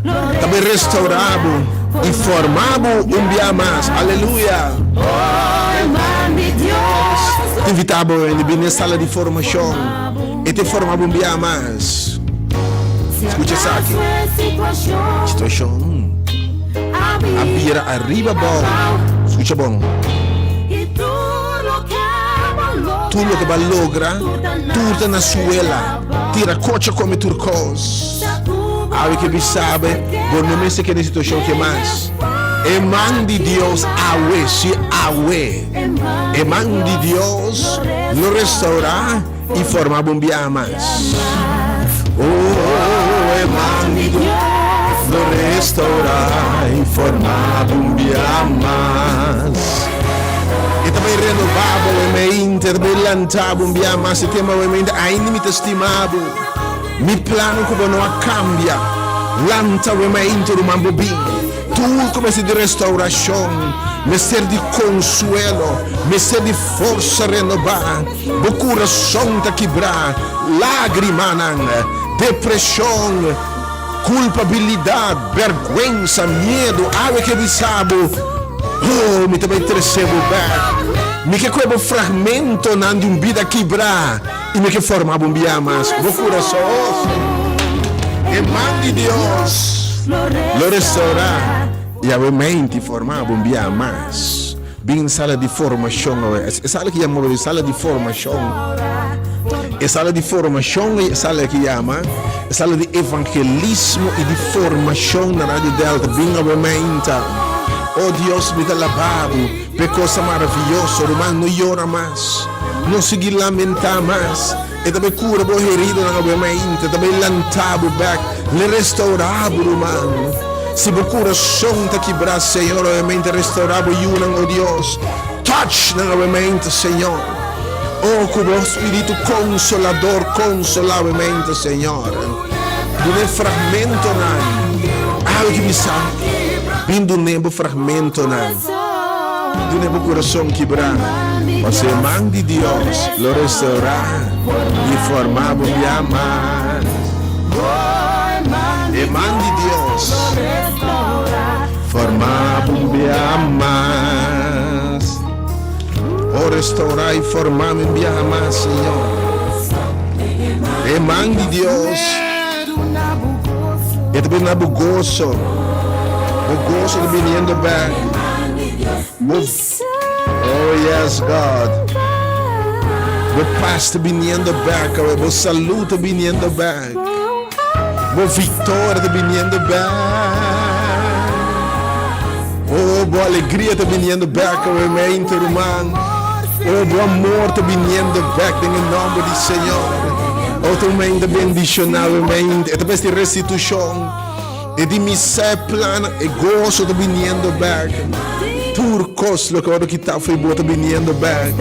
ta bai restaura bo i forma bo un bia mas. Aleluya! Ta invita bo awe bini na sala di formashon. E ta forma bo un bia mas. Skucha esaki. Situashon a bira ariba abou. Skucha bon. Tur loke bo a logra, tur ta na suela. Tira kocha kome tur kos. Awe ke bisa bo, bo no mester keda den situashon ke mas. E man di Dios awe, si awe. E man di Dios lo restaurá i forma bo un biaha mas. Oh, e man di Dios lo restaurá i forma bo un biaha mas. E ta bai renobá bo e mente, e ta bai lantá bo un biaha mas. E tema bo e mente, ainda mi ta stima bo. Mi plan ku bo no a kambia. Lanta bo e mente, ruman, bo bin. Tur ku mester di restaurashon. Mester di konsuelo, mester di forsa renobá. Bo kurason ta kibrá, lágrimanan, depreshon, kulpabilidat, bèrgwensa, miedu, awe ke bisa bo, Oh, mi ta bai trese bo bèk. Mi ke kohe bo fragmentonan di un bida kibrá i mi ke forma bo un bia mas. Bo kurason, e man di Dios lo restourá. I awe menti forma bo un bia mas. Bin sala di formashon awe. E sala ki yama sala di formashon. E sala di formashon e sala ki yama e sala di evangelismo i di formashon na Radio Delta. Bin awe menta. Oh Dios, mi ta laba bo p'e cosa maravioso. Ruman, no yora mas. No sigui lamenta mas. E ta bai cura bo heridonan awe mainta. E ta bai lanta bo bek. Lo restaura bo, ruman. Si bo curason ta kibra, Señor, awe mainta restaura bo yunan, oh Dios. Touch nan awe mainta, Señor. Oh, cu bo Spiritu consolador consola awe mainta, Señor. Duna e fragmentonan. Awe ki bisa, bin dun'e bo fragmentonan. Duna bo kurason kibrá, pasobra e man di Dios lo restourá i formá bo bia mas. E man di Dios formá bo bia mas. O restourá i formá mi bia mas, Señor. E man di Dios e ta bini na bo goso. Bo goso ta biniendo bek. Bo, oh yes God. Bo pas ta biniendo bek awe. Bo salud ta biniendo bek. Bo victoria ta biniendo bek. Oh, bo alegria ta biniendo bek awe, mente ruman. Oh, bo amor ta biniendo bek den e nomber di Señor. Oh, tu mente bendiciona, mente. E ta besti restitucion. E di mi se plan, e gozo ta biniendo bek. Tur kos loke wòrdu kitá fo'i bo ta biniendo bek.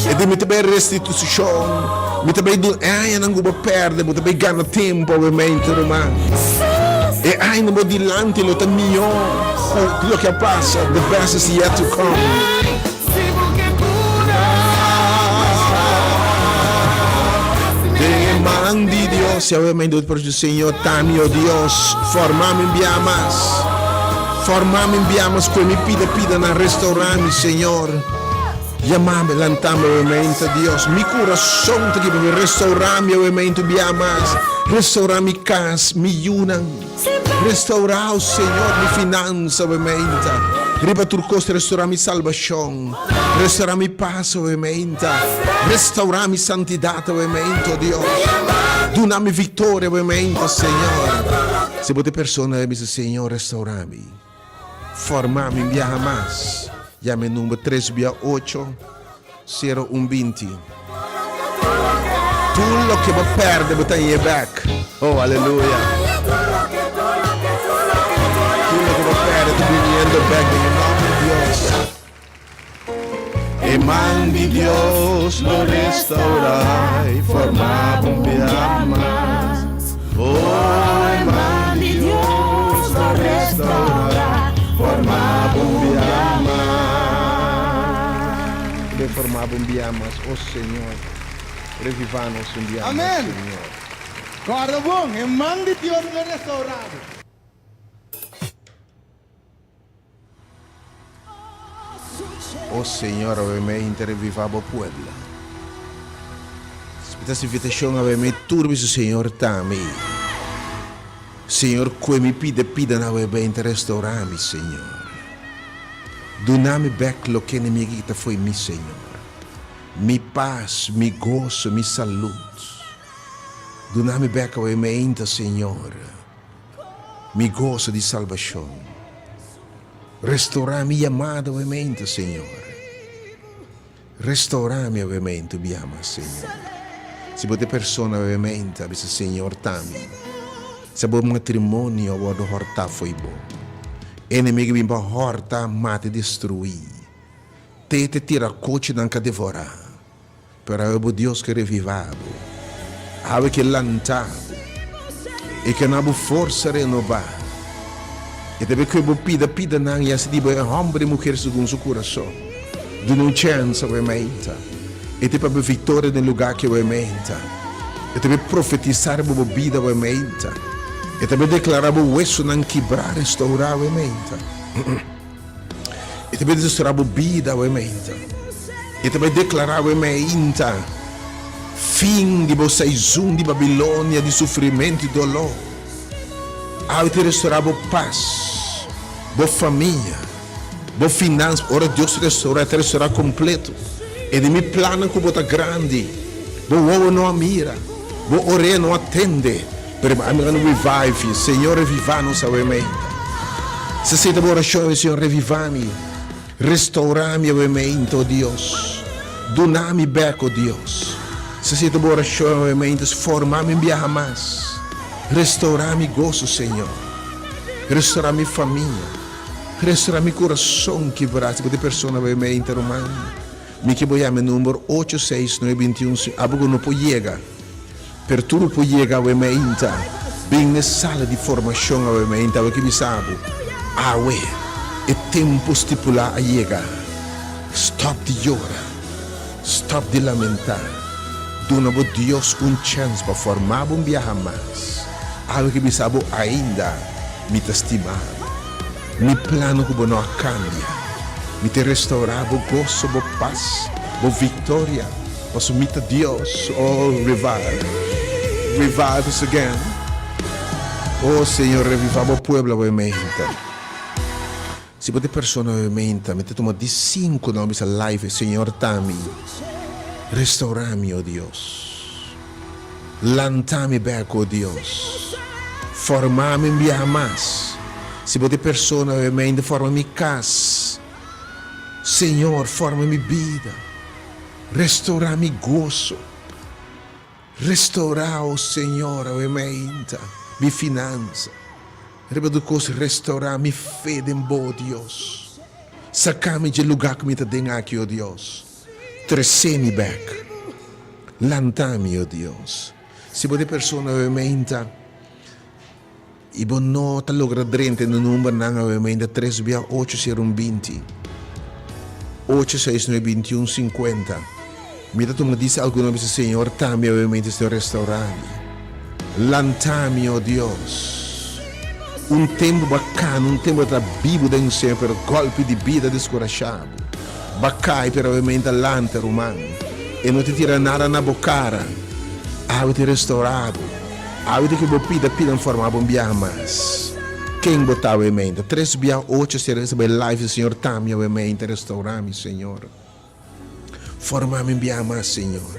E di mi ta bai restitushon. Mi ta bai dun e añanan ku bo pèrdè, bo ta bai gana tempu awemente, ruman. E añanan bo dilanti lo ta mihó ku loke a pasa. The best is yet to come. Den e man di Dios, y awe men por Señor, tami, oh Dios, formami un bia mas. Formami un bia mas, kue mi pida pida nan restaurami, Señor. Yamami, lantami awe menta, Dios. Mi corazón ta kiba, restaurami awe menta un bia mas. Restaura mi cas, mi yunan. Restaurá, oh Señor, mi finansa, awe menta. Riba tur cos, restaurá mi salvacion. Restaurá mi paz, awe menta. Restaurá mi santidad, awe menta, oh Dios. Duna mi victoria, awe menta, Señor. Si bo ta e persona, e bisa, Señor, restaurá mi. Formá mi biaha mas. Yama e number tres bia ocho, sero un binti. Tur loke bo perde bo ta hañ'é bek. Oh, aleluya. Tur loke bo perde ta biniendo bek den e nomber di Dios. E man di Dios lo restaurá i formá bo un bia mas. Oh, e man di Dios lo restaurá, formá bo un bia mas. Lo formá bo un bia mas, oh Señor. Revivá nos un bia mas, Amén. Señor. Kòrda bon, e man di Dios lo restaurá bo. O Señor, awe mei hinter reviva bo pueblo. Mi ta haci invitacion awe mei tur bisa Señor ta mi. Señor, cue mi pida pida na awe mei hinter restaura mi, Señor. Duna mi bek loke enemigo a kita fo'i mi, Señor. Mi paz, mi gozo, mi salud. Duna mi bek awe mei hinter, Señor. Mi goso di salbashon. Restourá mi yamada awemente, Señor. Restourá mi awemente, biama, Señor. Si bo ta e persona awemente, a bisa, Señor, ta mi. Si bo matrimonio a wòrdu hòrtá fo'i bo, enemigo a bin pa hòrta, mata i destruí. Te te tira kochinan ka devorá. Pero awe bo Dios ke revivá bo, awe ke lantá bo i ke na bo forsa renobá. E ta bay kue bo pida pidanan i hasi di bo e homber i muher segun su kurason. Duna un chèns awe meinta. E ta papia viktoria den lugá ki awe meinta. E ta bay profetisá riba bo bida awe meinta. E ta bay deklará bo wesonan kibrá restourá awe meinta. E ta bay restourá bo bida awe meinta. E ta bay deklará awe meinta fin di bo saizun di Babilonia di sufrimentu i doló. Awe ta restorá bo pas, bo famia, bo finans. Ora Dios restorá, e ta restorá kompleto. E di mi plannan ku bo ta grandi, bo wowo no a mira, bo orea no a tende, pero I'm gonna revive you. Señor, revivá nos awe meinta. Si esei ta bo orashon awe, Señor, revivá mi, restourá mi awe meinta, o Dios. Duna mi bèk, o Dios. Si esei ta bo orashon awe meinta, forma mi un biaha mas. Restaurá mi goso, Señor. Restaurá mi famia. Restaurá mi kurason kibrá. Si bo ta e persona bai meinta, ruman, mi ke bo yama e number ocho seis nuebe binti un si abo ku no por yega. Pero tur por yega awe meinta. Bin na e sala di formashon awe meinta. Awe ke bisa bo, awe e tempu stipulá a yega. Stòp di yora. Stop di lamentá. Duna bo Dios un chèns pa formá bo un biaha mas. Awe ke bisa bo ainda mi ta stima bo. Mi plano ku bo no a kambia. Mi ta restourá bo goso, bo pas, bo viktoria, pasobra mi ta Dios. Oh, revive. Revive us again. Oh, Señor, revivá bo pueblo awe meinta. Si bo ta e persona obviamente mi ta tuma di sinku nan bisa live Señor ta mi restaura mi o Dios lanta mi bek o Dios forma mi un biaha mas si bo ta e persona obviamente forma mi kas Señor forma mi bida restaura mi goso restaura o Señor obviamente mi finansa. Riba tur kos restaurá mi fe den Bo, o Dios. Saká mi dje lugá ku mi ta den aki, o Dios. Tresé mi bèk. Lantá mi, o Dios. Si bo ta e persona awe-meinta i bo no ta logra drenta e numbernan awe-meinta, tres bia ocho sero un binti, ocho seis nuebe binti un sinkuenta. Mi ta tuma disa algun a bisa, Señor, tambe awe-meinta Señor restaurá mi. Lanta mi, o Dios. Un tempu bo a kana, un tempu bo ta bibu den Señor, pero golpi di bida a deskurashá bo. Bo a kai, pero awe meinta lanta, ruman. E no ta tira nada na bo kara. Awe ta restourá bo. Awe ta ke bo pida pida forma bo un biaha mas. Ken bo ta awe meinta? Tres bia ocho sera esa bo e life di Señor ta mi awe meinta restourá mi, Señor. Forma mi bia mas, Señor.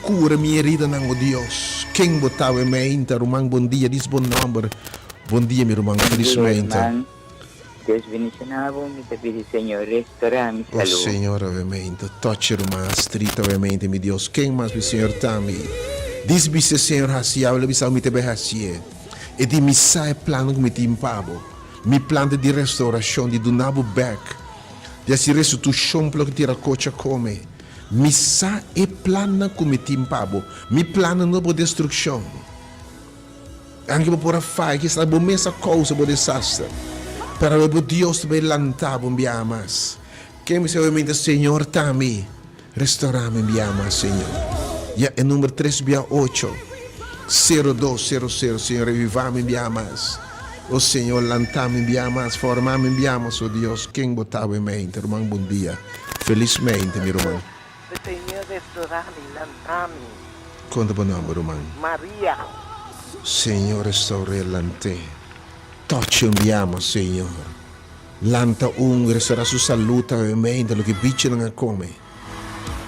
Cura mi heridanan, o Dios. Ken bo ta, we meinta? Ruman, bon dia. Dis bo nomber. Bon dia, mi ruman. Feliz meinta. Ruman, Dios bendiciona bo. Mi ta pidi Señor restora mi O salud. Señor, awe meinta. Touch e ruman Astrita, awe meinta, mi Dios. Ken mas mi Señor ta mi? Dis bisa Señor haci awe, lo bisa mi ta bay hacié. E di mi sa e plannan cu mi tin pa bo. Mi plan ta di restauracion, di duna bo bek. Di hasi restitushon pa loke tira kochi a kome. Mi sa e plannan ku mi tin pa bo. Mi plannan no bo destrukshon. Anke bo por a faya, kisas bo mes a kousa bo desaster. Pero awe bo Dios ta bai lanta bo un biaha mas. Ken mi sa awe mi ta Señor ta mi. Restorá mi un biaha mas Señor. Ya e number tres bia ocho sero dos sero sero Señor revivá mi un biaha mas. O Señor lantá mi un biaha mas formá mi un biaha mas o Dios ken bo ta awe mente ruman bon dia felis mente mi ruman. Señor restorá mi lantá mi. Kon ta bo nomber ruman? Maria. Señor restaur'é lant'é touch'é un biaha mas Señor. Lanta un, restorá su salú ta mente loke bichinan a kome,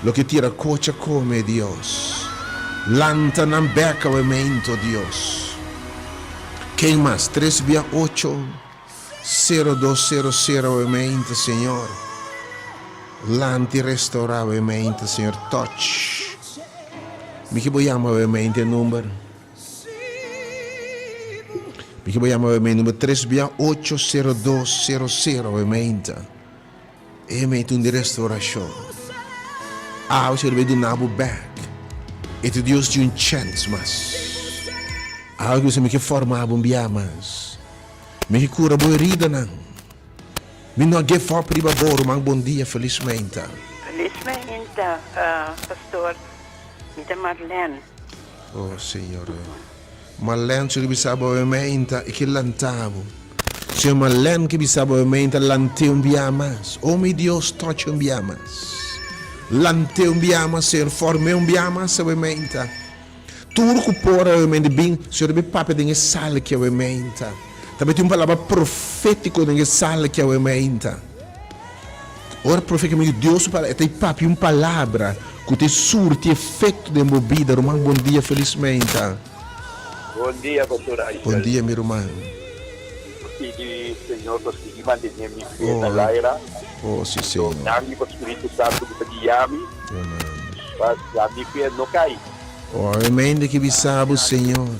loke tira kochi a kome, Dios. Lanta nan bek awe mente, o Dios. Ken mas? Tres bia ocho, sero dos sero sero awe mente, Señor. Lanta i restorá awe mente, Señor. Touch. Mi ke bo yama awe mente e number. Mi ke bo yama awe number tres bia ocho sero dos sero sero awe meinta. E meinta un di restaurashon. Awe Señor bai duna bo bek. E ta Dios di un chèns mas. Awe ku bisa mi ke forma bo un bia mas. Mi ke kura bo heridanan. Mi no a give up riba bo, ruman. Bon dia, felis meinta. Felis meinta, pastor. Mi ta Marlene. Oh, Señor. Marlene, si bisa bo e meinta, e ke lanta bo. Señor Marlene ke bisa bo e meinta, lant'é un bia mas. Oh, mi Dios, touch un bia mas. Lant'é un bia mas, Señor. Form'é un bia mas, e meinta. Tur ku por awe bin, Señor ta papia den e sala aki awe meinta. Ta meti un palabra profétiko den e sala aki awe meinta. Ora profétiko mi Dios su palabra, e ta papia un palabra ku ta surti efekto den bo bida. Ruman, bon dia, felis meinta. Bon dia, Pastor Aishel. Bon dia, mi ruman. Mi pidi Señor pa sigui mantené mi fe na laira. Oh, si, Señor. Danki pa Spiritu Santu ku ta guia mi. Amen. Pa mi fe no kai. Awe ki bisa bo, Señor.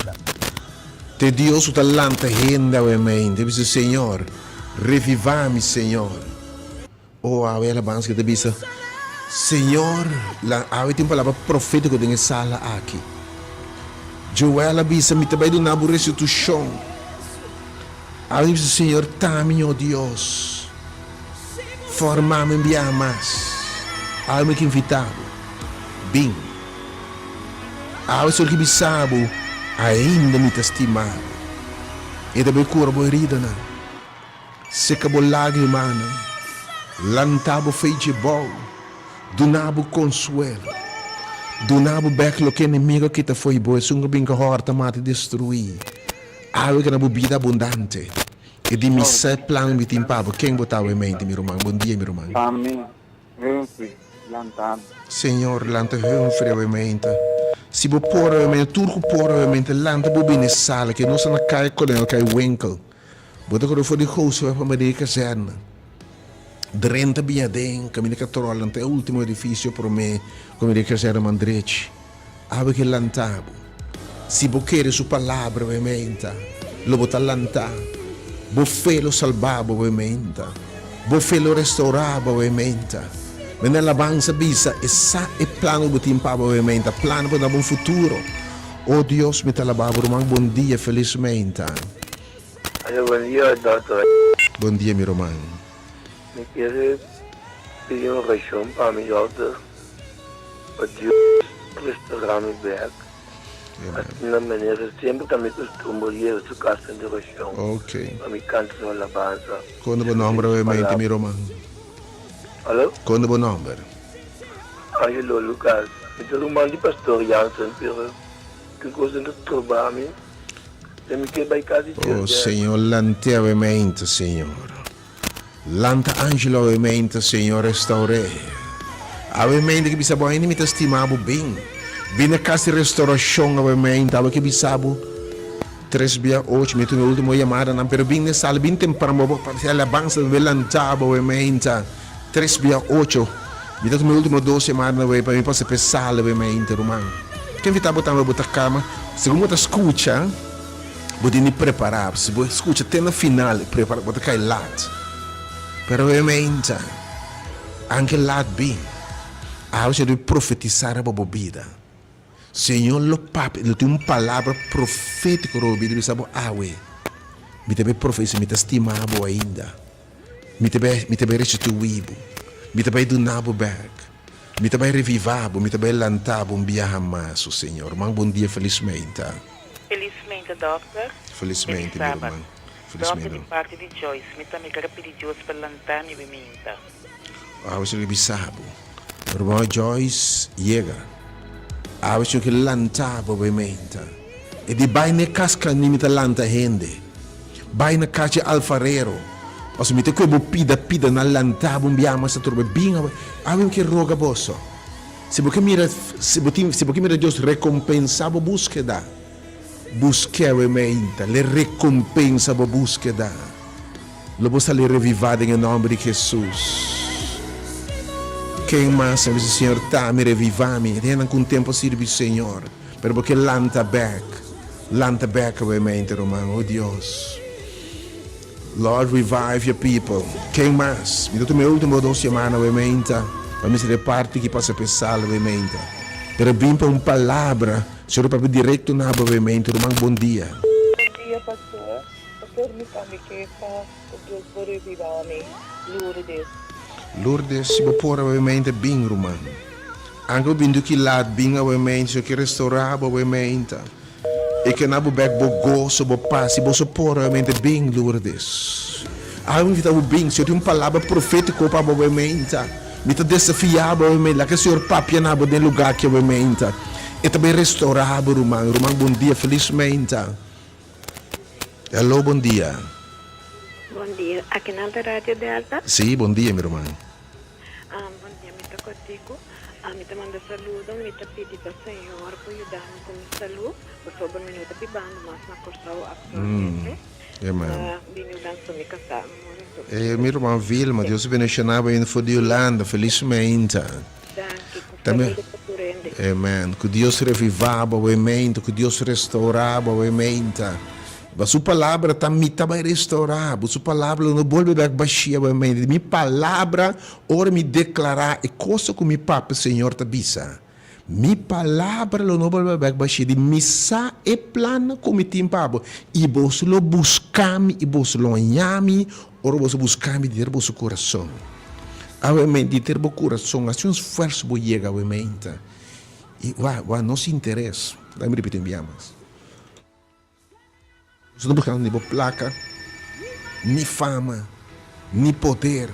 Te Dios ku ta lanta hende awe mente. Bisa, Señor, revivá mi, Señor. Oh, awe alabansa ki ta bisa, Señor, la awe tin un palabra profétiko den e sala aki. Joel a bisa, mi ta bai duna bo restitushon. Awe ta bisa, Señor, ta mi, oh Dios. Forma mi un biaha mas. Awe mi ke invitá bo. Bin. Awe Señor ke bisa bo, ainda mi ta stima bo. E ta bai kura bo heridanan, seka bo lágrimanan, lanta bo fei dje bou, duna bo konsuelo, duna bo bèk loke enemigo a kita fo'i bo, esun ku a bin ka hòrta, mata i destruí. Awe ke na bo bida abundante. E di mi sa e plan mi tin pa bo. Ken bo ta awe mente, mi ruman? Bon dia, mi ruman. Amen. Humphrey, lanta mi. Señor, lanta Humphrey awe mente. Si bo por awe mente, tur ku por awe mente, lanta bo bini e sala ke nos ta na Kaya Kolonel, Kaya Winkel. Bo ta kore for di Gooseweg pa Maria Kazerne. Drenta bin aden, kaminda Katrol, lanta e ultimo edifisio prome ku Maria Kazerne man drechi. Awe ke lanta bo. Si bo kere su palabra bo e menta, lo bo ta lantá. Bo fe lo salbá bo bo e menta. Bo fe lo restourá bo bo e menta. Mende alabansa bisa, e sa e plan ku bo tin pa bo bo e menta, plan pa duna bo un futuro. O Dios, mi ta alabá bo. Ruman, bon dia, felis menta. Alo, bon dia, dòkter. Bon dia, mi ruman. Mi kere pidi un orashon pa mi, dòkter. Pa Dios restaurá mi bek asina manera semper ta mi costumber yega su cas den oracion pa mi canta su alabansa Con bo nomber escucha su mente mi palabra. roman? Alo? Con bo nomber? Angelo Lucas. Mi ta ruman di pastor Jansen pero tin cosnan ta stroba mi den mi ke bay cas di Oh Dios bek. Señor lantea we mente Señor. Lanta Angelo awe mente Señor restaur'é. Awe mente ke bisa bo ainda mi ta stima bo bin. Bin na kas di restaurashon awe mente awe ke bisa bo tres bia ocho mi tuma e ultimo yamadanan pero bin na e sala bin tempran bo pa e alabansa ta lanta bo awe mente tres bia ocho mi ta tuma e ultimo dos yamadanan awe pa mi pasa pa e sala awe mente ruman. Ke invita bo tambe bo ta kama segun bo ta skucha. Bo tin di prepará. Si bo skucha te na final, prepara, bo ta kai lat. Pero obviamente, anke lat bin, awe si debe profetisá riba bo bida. Señor lo papia, lo tin un palabra profétiko riba bo bida, bisa bo awe, mi ta bai profetisá, mi ta stima bo ainda. Mi ta bai, mi ta bai restituí bo. Mi ta bai duna bo bèk. Mi ta bai revivá bo, mi ta bai lantá bo un biaha mas, o Señor. Man bon dia, felismente. Felismente Dòkter. Felismente Felis mi Sabat. ruman. Dòkter Felismente. di parti di Joyce, mi tambe kere pidi Dios pa lanta mi biminta. Awe si lo bisa bo. Ruman Joyce yega. Awe si lo ke lanta bo biminta. E di bai na e kas kani mi ta lanta hende. Bai na kas dje alfarero. Pasobra mi ta kue bo pida pida na lanta bo un biaha mas atrobe. Bin awe. Awe mi ke roga boso. Si bo ke mira, si bo tin, si bo ke mira Dios rekompensa bo búskeda, busk'é awe meinta, l'e rekompensa bo búskeda. Lo bo sali revivá den e nòmber di Hesus. Ken mas a bisa, Señor, ta mi, revivá mi? E hendenan ku un tempu a sirbi Señor, pero bo ke lanta bèk. Lanta bèk awe meinta, ruman. O Dios. Lord revive your people. Ken mas? Mi ta tuma e ultimo dos yamada awe meinta pa mi sali e parti ki pasa p'e sala awe meinta. Pero bin pa un palabra, Señor papia directo na bo awe meinta. Ruman bon dia. Bon dia pastor. Pastor mi tambe ke pa Dios por reviva mi. Lourdes. Lourdes si bo por awe mente bin ruman. Anke bo bin duki laat bin awe mente si bo ke restaura bo awe mente. E ke na bo bek bo goso bo pas si bo so por awe mente bin Lourdes. Awe mi invita bo bin si bo tin un palabra profetiko pa bo awe mente. Mi ta desafia bo awe mente laga Señor papia na bo den lugar aki awe mente. E ta bay restaura bo ruman. Ruman bon dia felis mente. Hello bon dia. Bon dia, aki nan ta Radio Delta? Sí, bon dia mi ruman. Bon dia, mi ta Kotiku. Mi ta manda saludo, mi ta pidi pa Señor por yuda mi ku mi salú, pasobra mi no ta bibando mas na Kòrsou aktualmente. Amen. Ta bini yudansa mi kasá a muri. Eh, mi ruman Vilma, Dios a bendiciona bo for di Hulanda, felismente. Danki, ku Tambe, saludo pa tur hende. Amen. Ku Dios revivá bo awemento, ku Dios restourá bo awemento. Ba su palabra ta mi ta bai restourá bo, su palabra lo no bolbe bek bashí awemento. Mi palabra, ora mi deklará e kosa ku mi Papia Señor ta bisa, mi palabra lo no bolbe bek bashí. Di mi sa e plannan ku mi tin pa bo, i boso lo buska mi i boso lo haña mi ora boso buska mi di henter boso kurason. Awe di henter bo kurason, hasi un esfuerso bo yega awe meinta. I wak, wak nos interes. Dame ripiti un bia mas. Nos no buskando ni bo plaka, ni fama, ni poder.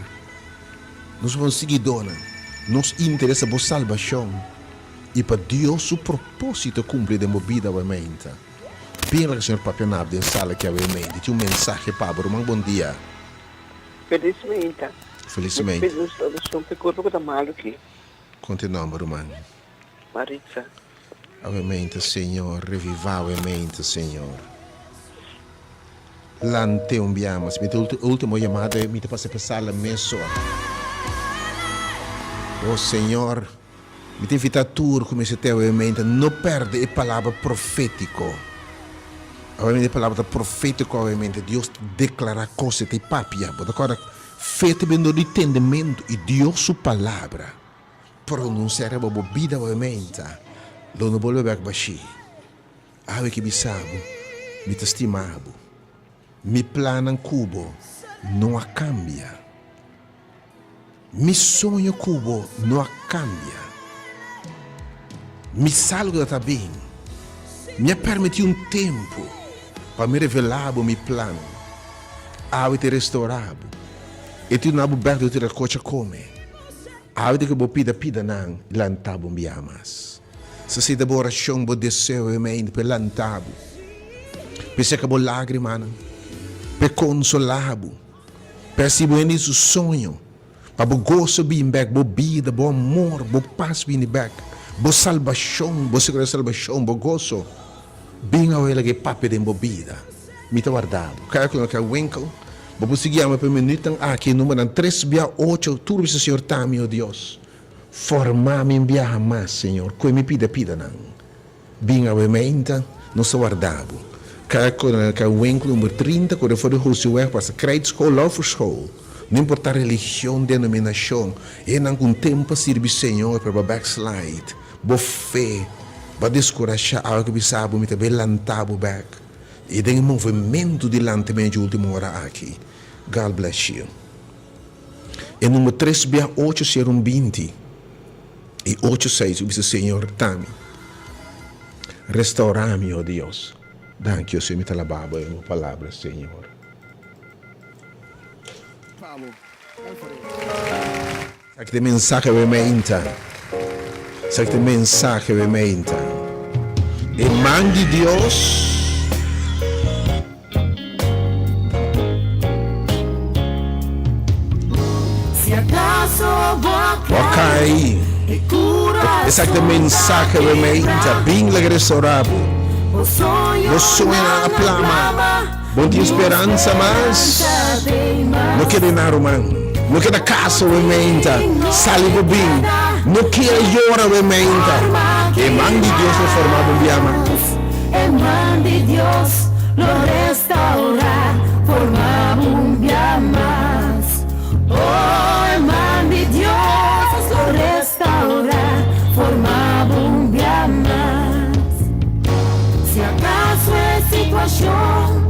Nos bon siguidónan, nos interes ta bo salbashon i pa Dios su propósito kumpli den bo bida awe meinta. Bin laga Señor papia nab den sala aki awe meinta. Tin un mensahe pa bo. Ruman, bon dia. Felis meinta. Felis Mi meinta. pidi un solucion p'e kurpa ku ta malu aki. Konta e nomber, ruman. Maritza. Awe meinta, Señor, revivá awe meinta, Señor. Lant'é un bia mas. Mi ta ultimo yamada, mi ta pasa p'e sala mesora. O Señor, mi ta invitá tur ku mester te awe meinta, no pèrdè e palabra profétiko. Awe meinta e palabra ta profétiko awe meinta. Dios ta deklará kos, e ta papia. Bo ta kòrda, fe ta bini dor di tendementu i Dios su palabra. Pronuncia riba bo bida bo menta lo no bolbe bek bashí. Awe ki bisa bo, mi ta stima bo. Mi plannan ku bo no a kambia. Mi soño ku bo no a kambia. Mi salgo ta bin. Mi a permití un tempu pa mi revelá bo mi plan. Awe ta restaurá bo. E ta duna bo bek loke ta kocha kome. Awe di ku bo pida pida nan lanta bo un bia mas. Sa si ta bo orashon, bo deseo e mente p'e lanta bo, p'e seka bo lagrimanan, p'e konsolá bo, p'e hasi bo hende su soño, pa bo goso bin bèk, bo bida, bo amor, bo pas bini bèk, bo salbashon, bo seguro di salbashon, bo goso bin awe laga e papia den bo bida. Mi ta warda bo. Kaya ku no kaya winkel. Bo por sigui yama pa e minuutnan aki e numbernan tres bia ocho tur bisa Señor ta mi o Dios forma mi un biaha mas Señor koe mi pida pidanan bin awe meinta nos ta warda bo kaya ku na kaya winkel number 30 kore for di Hosiweg pasa Krijtschool Lauferschool no importa religion denominacion hennan ku un tempo a sirbi Señor pero bo a backslide bo fe bo a deskurasha awe ku bisa bo mi ta bay lanta bo bek. I den e movementu di lanta medio ultimo ora aki. God bless you. E number tres bia ocho sero un 20 i ocho seis u bisa Señor ta mi. Restaura mi, o Dios. Danki, o Señor, mi ta alaba bo e bo palabra, Señor. Esaki ta e mensahe we meinta. Esaki ta e mensahe we meinta. E man di Dios. Bo a kai. Esaki ta e mensahe we meinta. Bin laga restaura bo. Bo soñonan a plama. Bo no tin speransa mas. No keda na ruman. No keda casa we meinta. Sali bo bin. No keda yora we meinta. E man di Dios lo forma bo un bia mas. E man di Dios lo restaura, forma bo un bia mas. Oh, e man di Dios lo restaura, forma bo un bia mas. Si acaso e situacion.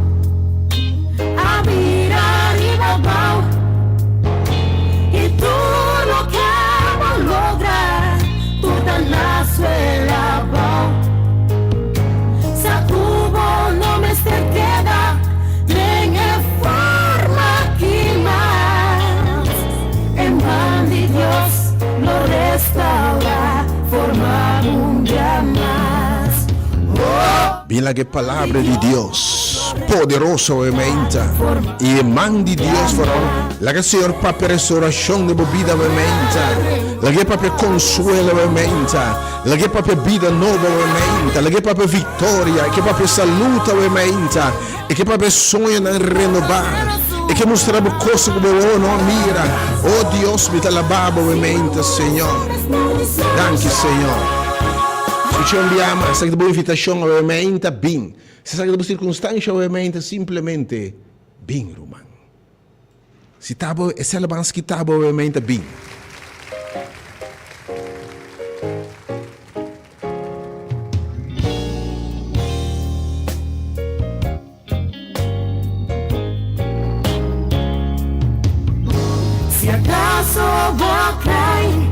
Bin laga e palabra di Dios poderoso awe meinta y e man di Dios vooral. Laga Señor papia restauracion den bo bida awe meinta. Laga e papia consuelo awe meinta. Laga e papia bida nobo awe meinta. Laga e papia victoria. E ke papia salud awe meinta. E ke papia soñonan renoba. E ke mustra bo cosa cu bo ojo no a mira. Oh Dios, mi ta alaba bo awe meinta, Señor. Danki, Señor. Scucha un bia mas, esaki ta bo invitacion awe meinta, bin. Si esaki ta bo circunstancia awe meinta, simplemente bin, ruman. Si ta bo, e celebrans ki ta bo awe meinta, bin. Si acaso bo a cai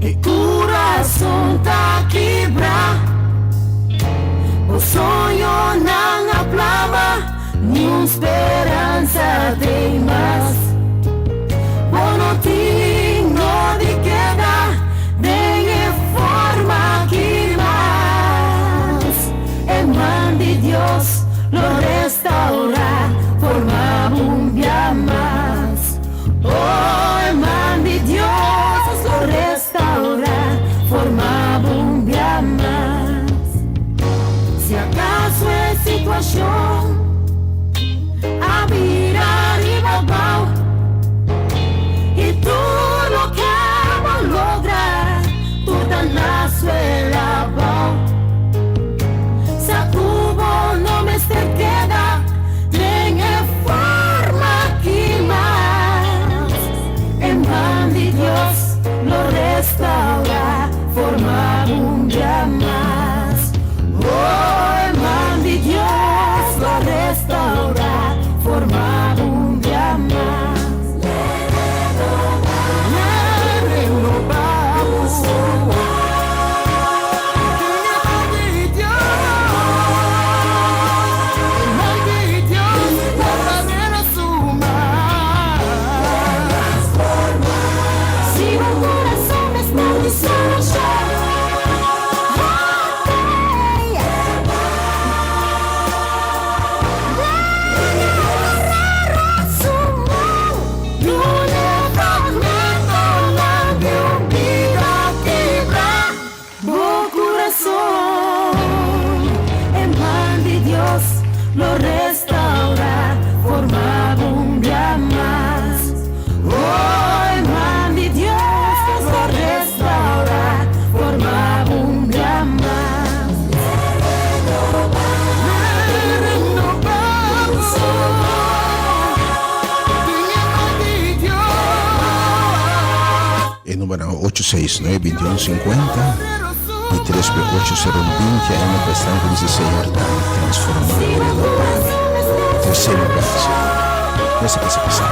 e curason ta kibra, bo soñonan a plama, niun speransa t'ei mas. Bo no tin no di keda den e forma aki mas. E man di Dios lo restaurá forma un bia mas. Oh, e man di Dios lo restaurá forma un bia mas. Si acaso e situacion a bira riba bou y tur loke bo logra tur ta na suela bou. Sa ku bo no mester keda den e forma aki mas. E man di Dios lo restaurá forma un dia mas. Oh, e man di Dios lo restaurá forma un dia mas. Bo kurason, e man di Dios lo restaurá, forma bo un bia mas. Oh, e man di Dios lo restaurá, forma bo un bia mas. E numbernan ocho seis nuebe bintiun sinkuenta i tres be ocho sero un binti ainda pa esnan ku bisa Señor dami transformá mi renobá mi. Trese mi bek Señor. Nos a pasa pasá.